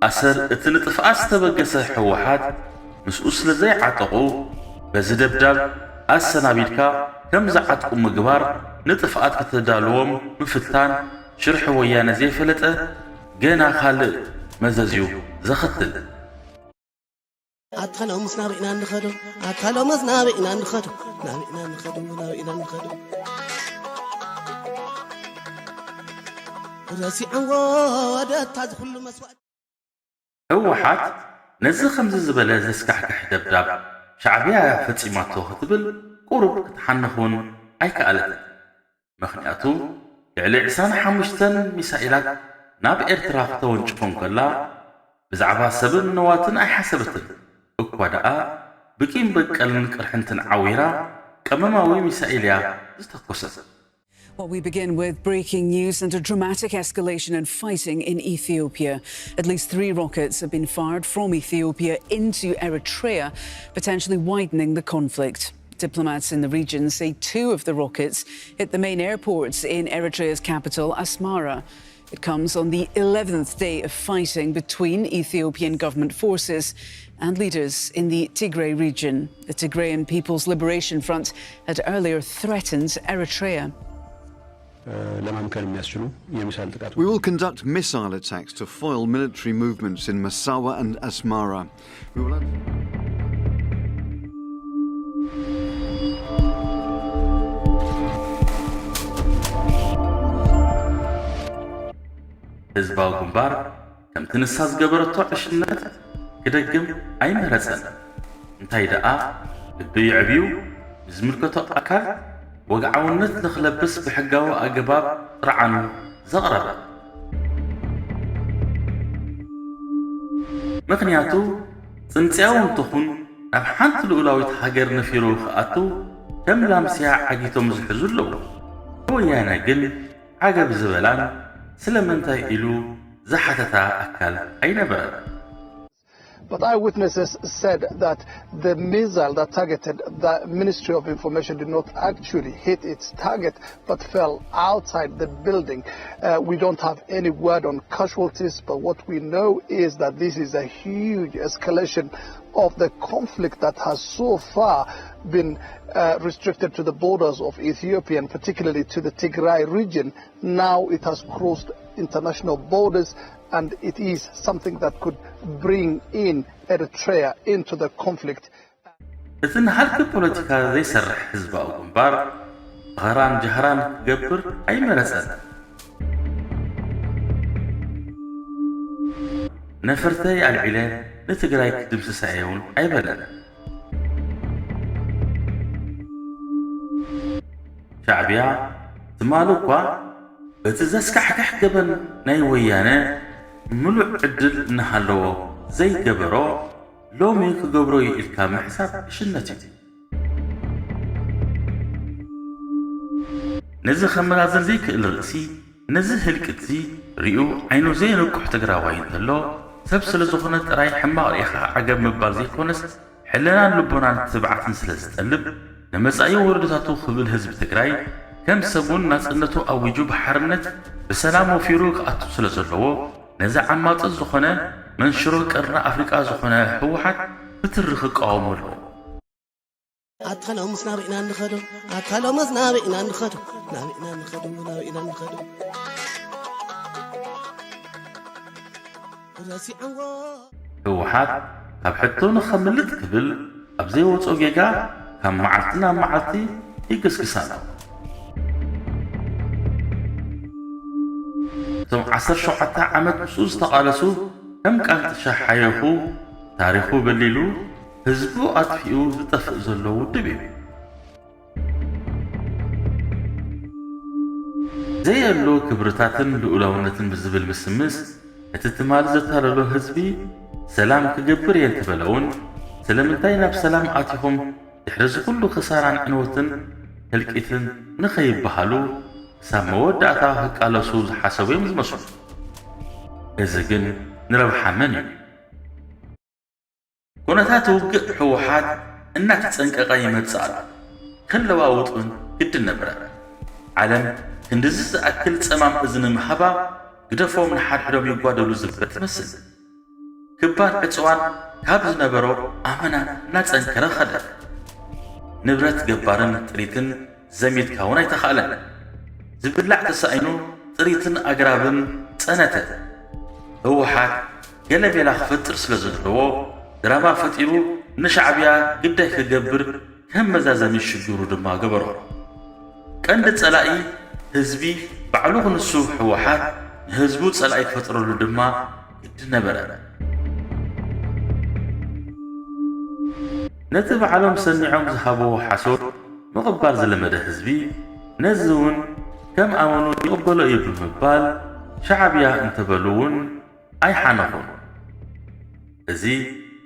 ኣሰር እቲ ንጥፍኣት ዝተበገሰ ህወሓት ምስኡ ስለ ዘይዓጠቑ በዚ ደብዳብ ኣሰናቢድካ ከም ዝዓጥቁ ምግባር ንጥፍኣት ከተዳልዎም ምፍታን ሽርሒ ወያነ ዘይፈለጠ ገና ካልእ መዘዝ እዩ ዘኸትል። ኣታ ሎምስ ናበይ ኢና ንኸዶ? ኣታ ሎምስ ናበይ ኢና ንኸዶ? ናበይ ኢና ንኸዶ? ናበይ ኢና ንኸዶ? ረሲዖምዎ ወደታ ዝኹሉ መስዋእቲ። ህወሓት ነዚ ከምዚ ዝበለ ዘስካሕክሕ ደብዳብ ሻዕብያ እያ ፈፂማቶ ክትብል ቁሩብ ክትሓንኽ እውን ኣይከኣለትን። ምኽንያቱ ልዕሊ ዕስራን ሓሙሽተን ሚሳኤላት ናብ ኤርትራ ክተወንጭፎ እንከላ ብዛዕባ ሰብን ንዋትን ኣይሓሰበትን። እኳ ደኣ ብቂም በቀልን ቅርሕንትን ዓዊራ ቀመማዊ ሚሳኤል እያ ዝተኮሰት። Well, we begin with breaking news and a dramatic escalation in fighting in Ethiopia. At least three rockets have been fired from Ethiopia into Eritrea, potentially widening the conflict. Diplomats in the region say two of the rockets hit the main airports in Eritrea's capital, Asmara. It comes on the eleventh day of fighting between Ethiopian government forces and leaders in the Tigray region. The Tigrayan People's Liberation Front had earlier threatened Eritrea. ለማምከን የሚያስችሉ የሚሳይል ጥቃት We will conduct missile attacks to foil military movements in Massawa and Asmara. We will ህዝባዊ ግንባር ከምቲ ንሳ ዝገበረቶ ዕሽነት ክደግም ኣይመረጸን። እንታይ ደኣ ልቢ የዕብዩ ንዝምልከቶ ኣካል ወግዓውነት ንኽለብስ ብሕጋዊ ኣገባብ ጥርዓኑ ዘቕረበ። ምኽንያቱ ጽንጽያዊ እንተኹን ናብ ሓንቲ ልኡላዊት ሃገር ነፊሩ ክኣቱ ከም ላምስያ ዓጊቶም ዝሕዙ ኣለዉ። ንወያነ ግን ዓገብ ዝበላን ስለምንታይ ኢሉ ዝሓተታ ኣካል ኣይነበረን። But eyewitnesses said that the missile that targeted the Ministry of Information did not actually hit its target but fell outside the building. Uh, we don't have any word on casualties, but what we know is that this is a huge escalation of the conflict that has so far been uh, restricted to the borders of Ethiopia and particularly to the Tigray region. Now it has crossed international borders and it is something that could bring in Eritrea into the conflict. እቲ ንሃልኪ ፖለቲካ ዘይሰርሕ ህዝባዊ ግንባር ብኸራን ጃህራን ክገብር ኣይመረጸን። ነፈርተይ ኣልዒለ ንትግራይ ክድምስሳ እየ እውን ኣይበለን። ሻዕብያ ትማሊ እኳ በቲ ዘስካሕክሕ ገበን ናይ ወያነ ምሉእ ዕድል እናሃለዎ ዘይገበሮ ሎሚ ክገብሮ እዩ ኢልካ ምሕሳብ ዕሽነት እዩ። ነዚ ከመዛዝን ዘይክእል ርእሲ ነዚ ህልቂትዚ ርእዩ ዓይኑ ዘየንቁሕ ትግራዋይ እንተሎ ሰብ ስለ ዝኾነ ጥራይ ሕማቕ ርኢኻ ዓገብ ምባል ዘይኮነስ ሕልናን ልቦናን ትብዓትን ስለ ዝጠልብ ንመጻኢ ወለዶታቱ ክብል ህዝቢ ትግራይ ከም ሰቡን ናጽነቱ ኣዊጁ ብሓርነት ብሰላም ወፊሩ ክኣቱ ስለ ዘለዎ ነዚ ዓማጺ ዝኾነ መንሽሮ ቀርኒ ኣፍሪቃ ዝኾነ ህወሓት ብትሪ ክቃወሞ ኣለዎ። ኣታ ሎምስ ናበይ ኢና ንኸዶ? ኣታ ሎምስ ናበይ ኢና ንኸዶ? ናበይ ኢና ንኸዶ? ናበይ ኢና ንኸዶ? ረሲዖምዎ ህወሓት ካብ ሕቶ ንኸምልጥ ክብል ኣብ ዘይወጾ ጌጋ ካብ መዓልቲ ናብ መዓልቲ ይግስግስ ኣሎ። እቶም ዓሰርተ ሸውዓተ ዓመት ምስኡ ዝተቓለሱ ከም ቃንጥሻ ሓየኹ ታሪኹ በሊሉ ህዝቡ ኣጥፊኡ ዝጠፍእ ዘሎ ውድብ እዩ። ዘየሎ ክብርታትን ልኡላውነትን ብዝብል ምስምስ እቲ ትማሊ ዘታለሎ ህዝቢ ሰላም ክገብር እየ እንተበለ እውን ስለምንታይ ናብ ሰላም ኣቲኹም ድሕሪ እዚ ኩሉ ክሳራን ዕንወትን ህልቂትን ንኸይበሃሉ ክሳብ መወዳእታ ክቃለሱ ዝሓሰቡ እዮም ዝመስሉ። እዚ ግን ንረብሓ መን እዩ? ኩነታት ውግእ ህወሓት እናተጸንቀቐ ይመጽእ ኣሎ። ክንለዋውጥ እውን ግድን ነበረ። ዓለም ክንድዚ ዝኣክል ጸማም እዝኒ ምሃባ ግደፎም ንሓድሕዶም ይጓደሉ ዝብል ትመስል። ክባን ዕጽዋን ካብ ዝነበሮ ኣመና እናጸንከረ ኸደ። ንብረት ገባርን ጥሪትን ዘሚትካ እውን ኣይተኻእለን። ዝብላዕ ተሳኢኑ ጥሪትን ኣግራብን ጸነተ። ህወሓት ገለ ሜላ ክፈጥር ስለ ዘለዎ ድራማ ፈጢሩ ንሻዕብያ ግዳይ ክገብር ከም መዛዘሚ ሽግሩ ድማ ገበሮ። ቀንዲ ጸላኢ ህዝቢ ባዕሉ ክንሱ ህወሓት ንህዝቡ ጸላኢ ክፈጥረሉ ድማ ግድን ነበረ። ነቲ ባዕሎም ሰኒዖም ዝሃብዎ ሓሶት ምቕባል ዝለመደ ህዝቢ ነዚ እውን ከም ኣመኑ ይቕበሎ እዩ ብምባል ሻዕብያ እንተበሉ እውን ኣይሓነኹን። እዚ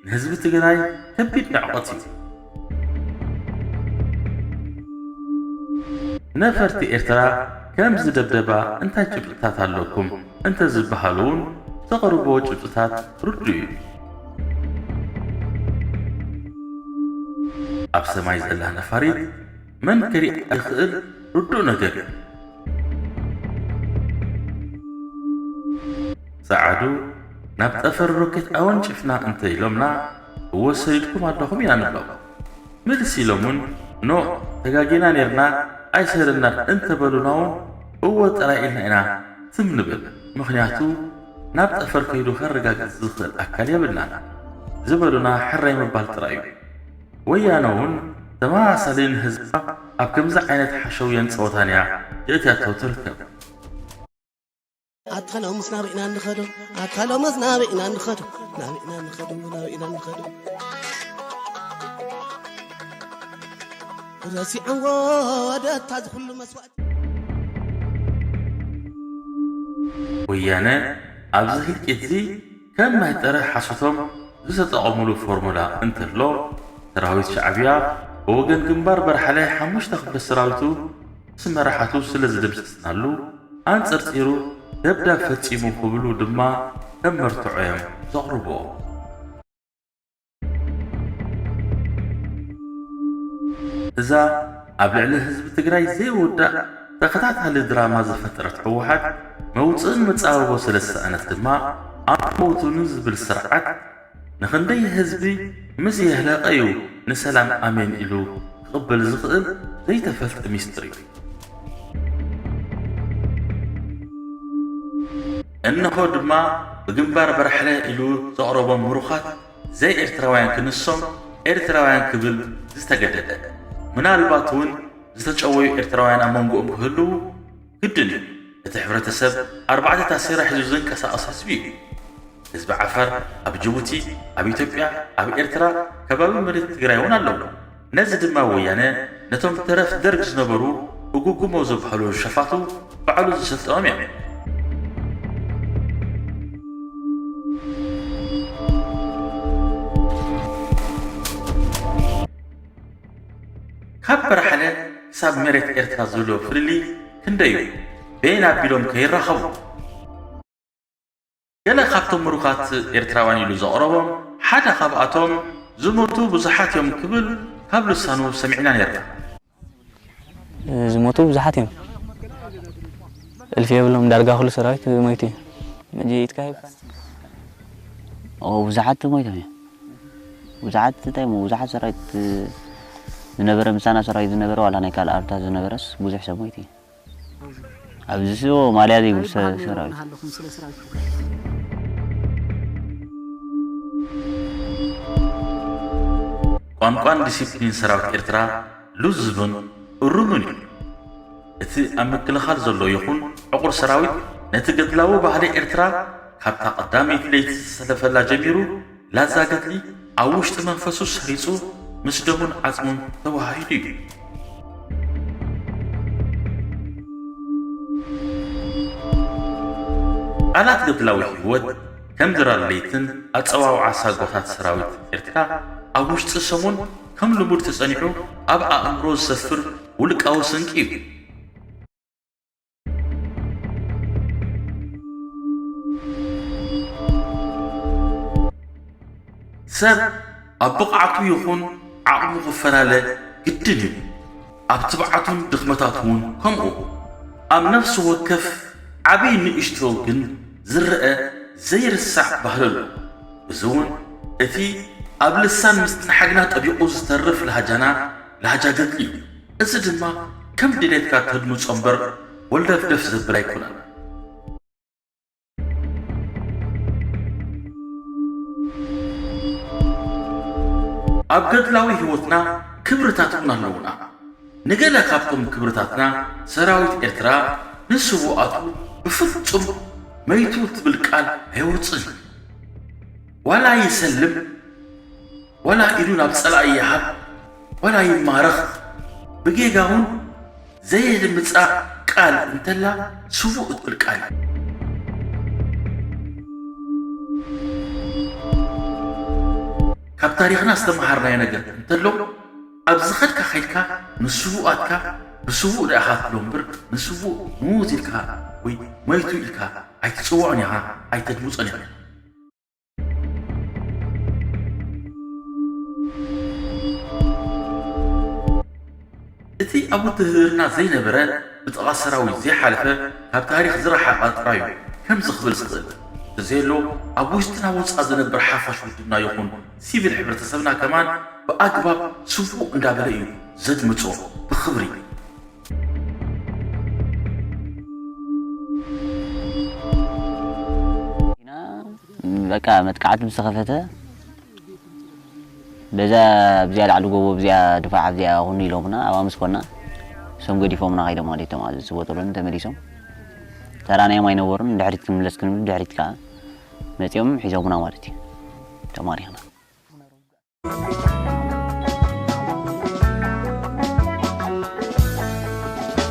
ንህዝቢ ትግራይ ከቢድ ንዕቐት እዩ። ነፈርቲ ኤርትራ ከምዚ ደብደባ እንታይ ጭብጥታት ኣለኩም እንተዝበሃሉ እውን ዘቕርብዎ ጭብጥታት ርዱእ እዩ። ኣብ ሰማይ ዘላ ነፋሪት መን ክሪኣ ይኽእል? ርዱእ ነገር እዩ። ጸዓዱ ናብ ጠፈር ሮኬት ኣወንጭፍና እንተ ኢሎምና እወ ሰዲድኩም ኣለኹም ኢና ንብሎም። ምልስ ኢሎም እውን ኖእ ተጋጊና ኔርና ኣይሰደድናን እንተበሉና እውን እወ ጥራይ ኢልና ኢና ትም ንብል። ምኽንያቱ ናብ ጠፈር ከይዱ ከረጋግጽ ዝኽእል ኣካል የብልናን ዝበሉና ሕራይ ምባል ጥራይ እዩ። ወያነ እውን ተመሳሳሊ ንህዝባ ኣብ ከምዚ ዓይነት ሓሸውየን ጸወታን እያ የእትያቶ ትርከብ። ኣታ ሎምስ ናበይና ንኸዶ ኣታ ሎምስ ናበይና ንኸዶ ናበይና ንኸዶ ናበይና ንኸዶ ረሲዖምዎ ወደታ ዝኹሉ መስዋእቲ ወያነ ኣብዚ ህልቂት እዚ ከም መህጠሪ ሓሶቶም ዝተጠቐሙሉ ፎርሙላ እንተሎ ሰራዊት ሻዕብያ ብወገን ግንባር በርሓለ ሓሙሽተ ክፍለ ሰራዊቱ ምስ መራሕቱ ስለ ዝድምሰስናሉ ኣንጸርጺሩ ደብዳብ ፈጺሙ ክብሉ ድማ ከም መርትዖ እዮም ዘቕርብዎ። እዛ ኣብ ልዕሊ ህዝቢ ትግራይ ዘይውዳእ ተኸታታሊ ድራማ ዝፈጠረት ህወሓት መውፅእን መፃበቦ ስለ ዝሰኣነት ድማ ኣንፈውቱኒ ዝብል ስርዓት ንኽንደይ ህዝቢ ምስ የህለቐ እዩ ንሰላም ኣሜን ኢሉ ክቕበል ዝኽእል ዘይተፈልጠ ሚስጥር እዩ። እንሆ ድማ ብግንባር በራሕለ ኢሉ ዘቕረቦም ምሩኻት ዘይኤርትራውያን ክንሶም ኤርትራውያን ክብል ዝተገደደ። ምናልባት እውን ዝተጨወዩ ኤርትራውያን ኣብ መንጎኦም ክህልዉ ግድን እዩ። እቲ ሕብረተሰብ ኣርባዕተ ታሴራ ሒዙ ዝንቀሳቐስ ህዝቢ እዩ። ህዝቢ ዓፋር ኣብ ጅቡቲ፣ ኣብ ኢትዮጵያ፣ ኣብ ኤርትራ፣ ከባቢ መሬት ትግራይ እውን ኣለዉ። ነዚ ድማ ወያነ ነቶም ተረፍ ደርግ ዝነበሩ እጉጉሞ ዝበሃሉ ሸፋቱ ባዕሉ ዝሰልጠኖም እዮም። ካብ በራሕለ ክሳብ መሬት ኤርትራ ዘሎ ፍልልይ ክንደይ እዩ? በየን ኣቢሎም ከ ይራኸቡ? ገለ ካብቶም ምሩኻት ኤርትራውያን ኢሉ ዘቕረቦም ሓደ ካብኣቶም ዝሞቱ ብዙሓት እዮም ክብል ካብ ልሳኑ ሰሚዕና ነይርና። ዝሞቱ ብዙሓት እዮም። እልፊ የብሎም፣ ዳርጋ ኩሉ ሰራዊት ሞይቱ እዩ። መጂ ኢትካ ሂብካ? ኦ፣ ብዙሓት ሞይቶም እዮም። ብዙሓት እንታይ እሞ፣ ብዙሓት ሰራዊት ዝነበረ፣ ምሳና ሰራዊት ዝነበረ፣ ዋላ ናይ ካልእ ኣርታት ዝነበረስ ብዙሕ ሰብ ሞይቱ እዩ። ኣብዚ ስ ማልያ ዘይብሉ ሰ- ሰራዊት። ቋንቋን ዲሲፕሊን ሰራዊት ኤርትራ ልዙብን እሩምን እዩ። እቲ ኣብ ምክልኻል ዘሎ ይኹን ዕቑር ሰራዊት ነቲ ገድላዊ ባህሊ ኤርትራ ካብታ ቀዳመይቲ ለይቲ ዝሰለፈላ ጀሚሩ ላዛ ገድሊ ኣብ ውሽጢ መንፈሱ ሰሪጹ ምስ ደሙን ዓጽሙን ተወሃሂዱ እዩ። ቃላት ገድላዊ ህይወት ከም ድራር ለይትን ኣጸዋውዓ ሳጓታት ሰራዊት ኤርትራ ኣብ ውሽጢ ሰሙን ከም ልሙድ ተጸኒሑ ኣብ ኣእምሮ ዝሰፍር ውልቃዊ ስንቂ እዩ። ሰብ ኣብ ብቕዓቱ ይኹን ዓቕሙ ክፈላለ ግድን እዩ። ኣብ ትብዓቱን ድኽመታቱ እውን ከምኡ። ኣብ ነፍሲ ወከፍ ዓብዪ ንእሽቶ ግን ዝረአ ዘይርሳዕ ባህሊ ኣሎ። እዚ እውን እቲ ኣብ ልሳን ምስትንሓግና ጠቢቑ ዝተርፍ ላህጃና ላህጃ ገድሊ እዩ። እዚ ድማ ከም ድሌትካ ተድምጾ እምበር ወልደፍደፍ ዘብል ኣይኮነን። ኣብ ገድላዊ ህይወትና ክብርታት እውን ኣለዉና። ንገለ ካብቶም ክብርታትና ሰራዊት ኤርትራ ንስዉኣቱ ብፍጹም መይቱ ትብል ቃል ኣየውጽእን እዩ። ዋላ ይሰልም፣ ዋላ ኢዱ ናብ ጸላኢ ይሃብ፣ ዋላ ይማረኽ፣ ብጌጋ እውን ዘየድምጻ ቃል እንተላ ስዉእ እትብል ቃል እዩ። ካብ ታሪኽና ዝተምሃርናዮ ነገር እንተሎ፣ ኣብ ዝኸድካ ከይድካ ንስዉኣትካ ብስዉእ ደኣ ኢኻ ትብሎ እምበር፣ ንስዉእ ምዉት ኢልካ ወይ መይቱ ኢልካ ኣይትጽውዖን ኢኻ፣ ኣይተድምጾን ኢኻ። እቲ ኣብ ውትህድርና ዘይነበረ፣ ብጥቓ ሰራዊት ዘይሓለፈ፣ ካብ ታሪኽ ዝረሓቐ ጥራይ እዩ ከምዚ ክብል ዝኽእል። እንተዘየሎ፣ ኣብ ውሽጥን ኣብ ወጻእ ዝነብር ሓፋሽ ውድብና ይኹን ሲቪል ሕብረተሰብና ከማን ብኣግባብ ስዉእ እንዳበለ እዩ ዘድምጾ ብኽብሪ። ኢና በቃ መጥቃዕቲ ምስ ተኸፈተ፣ በዛ ኣብዚኣ ላዕሊ ጎቦ ኣብዚኣ ድፋዕ ኣብዚኣ ኩኑ ኢሎምና ኣብኣ ምስ ኮና፣ እሶም ገዲፎምና ከይዶም ማለት እዩ። እቶም ኣብዚ ዝቦጠሎኒ ተመሊሶም ተራናዮም ኣይነበሩን። ድሕሪት ክንምለስ ክንብል ድሕሪት ከዓ መፂኦም ሒዞምና ማለት እዩ። ተማሪኽና።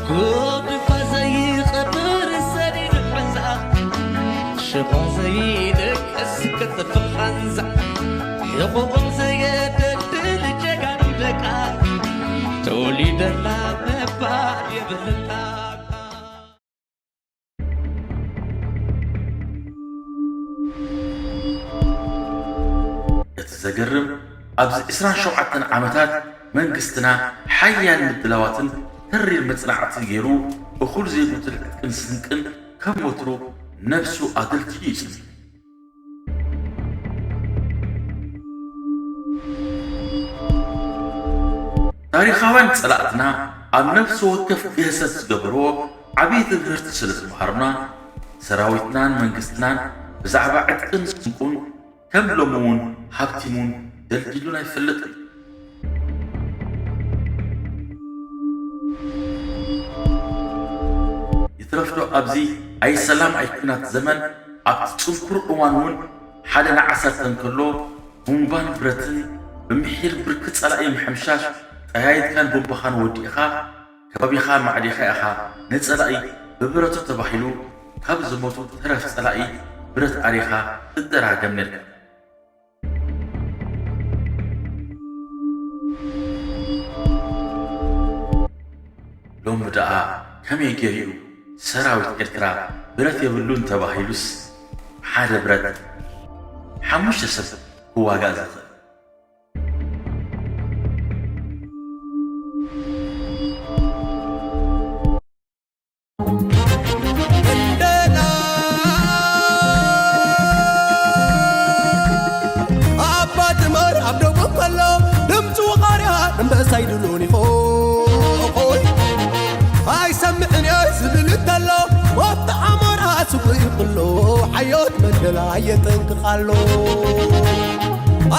ጉድፋ ዘይቐብር ሰዲድ ሕንዛ፣ ሽባ ዘይደቅስ ክትፍ ቓንዛ፣ ሕቑቑም ዘየደልድል ጀጋኑ ደቃ፣ ተወሊደላ ምባል የብልና። እቲ ዘገርም፣ ኣብዚ ዕስራን ሸውዓተን ዓመታት መንግስትና ሓያል ምድላዋትን ተሪር መጽናዕትን ገይሩ፣ እኹል ዘይጉድል ዕጥቅን ስንቅን ከም ወትሩ ነብሱ ኣደልድዩ እዩ ጽኒሑ። ታሪኻውያን ጸላእትና ኣብ ነፍሲ ወከፍ ግህሰት ዝገበርዎ ዓብዪ ትምህርቲ ስለ ዝመሃሩና፣ ሰራዊትናን መንግስትናን ብዛዕባ ዕጥቅን ስንቁን ከም ሎሚ እውን ሃብቲሙን ደልዲሉን ኣይፈልጥን። ይትረፍዶ ኣብዚ ኣይ ሰላም ኣይ ኲናት ዘመን ኣብቲ ጽንኩር እዋን እውን ሓደ ንዓሰርተ እንከሎ ቡምባን ብረትን ብምሒር ብርኪ ጸላኢ ምሕምሻሽ ጠያይትካን ቡምባኻን ወዲእኻ ከባቢኻ ማዕዲኻ ኢኻ ንጸላኢ ብብረቱ ተባሂሉ ካብ ዝሞቱ ተረፍ ጸላኢ ብረት ኣሪኻ ትደራገም ነርካ። ሎሚ ደኣ ከመይ ገይሩ እዩ ሰራዊት ኤርትራ ብረት የብሉን ተባሂሉስ ሓደ ብረት ሓሙሽተ ሰብ ክዋጋእ ዝኽእል? ኣባ ድመር ኣብ ደቡብ ከሎ ድምፂ ወቓርያ ኣንበሳ ይድሉን ይኾኾይ ኣይሰምዕን እየ ዝብል እንተሎ ወፍቲ ዓሞራ ስጉ ይኽሎ ሓዮት መንደላ የጠንቅቕ ኣሎ።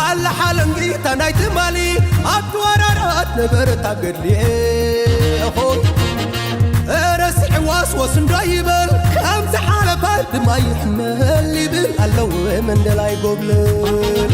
ኣላ ሓለንጊታ ናይ ትማሊ ኣብቲ ወራራት ነበረት ኣብ ገድሊ ኾይ ረሲዕዋስ ወስንዶ ይበል ከም ዝሓለፈ ድማ ይሕመል ይብል ኣለወ መንደላይ ጎብለል።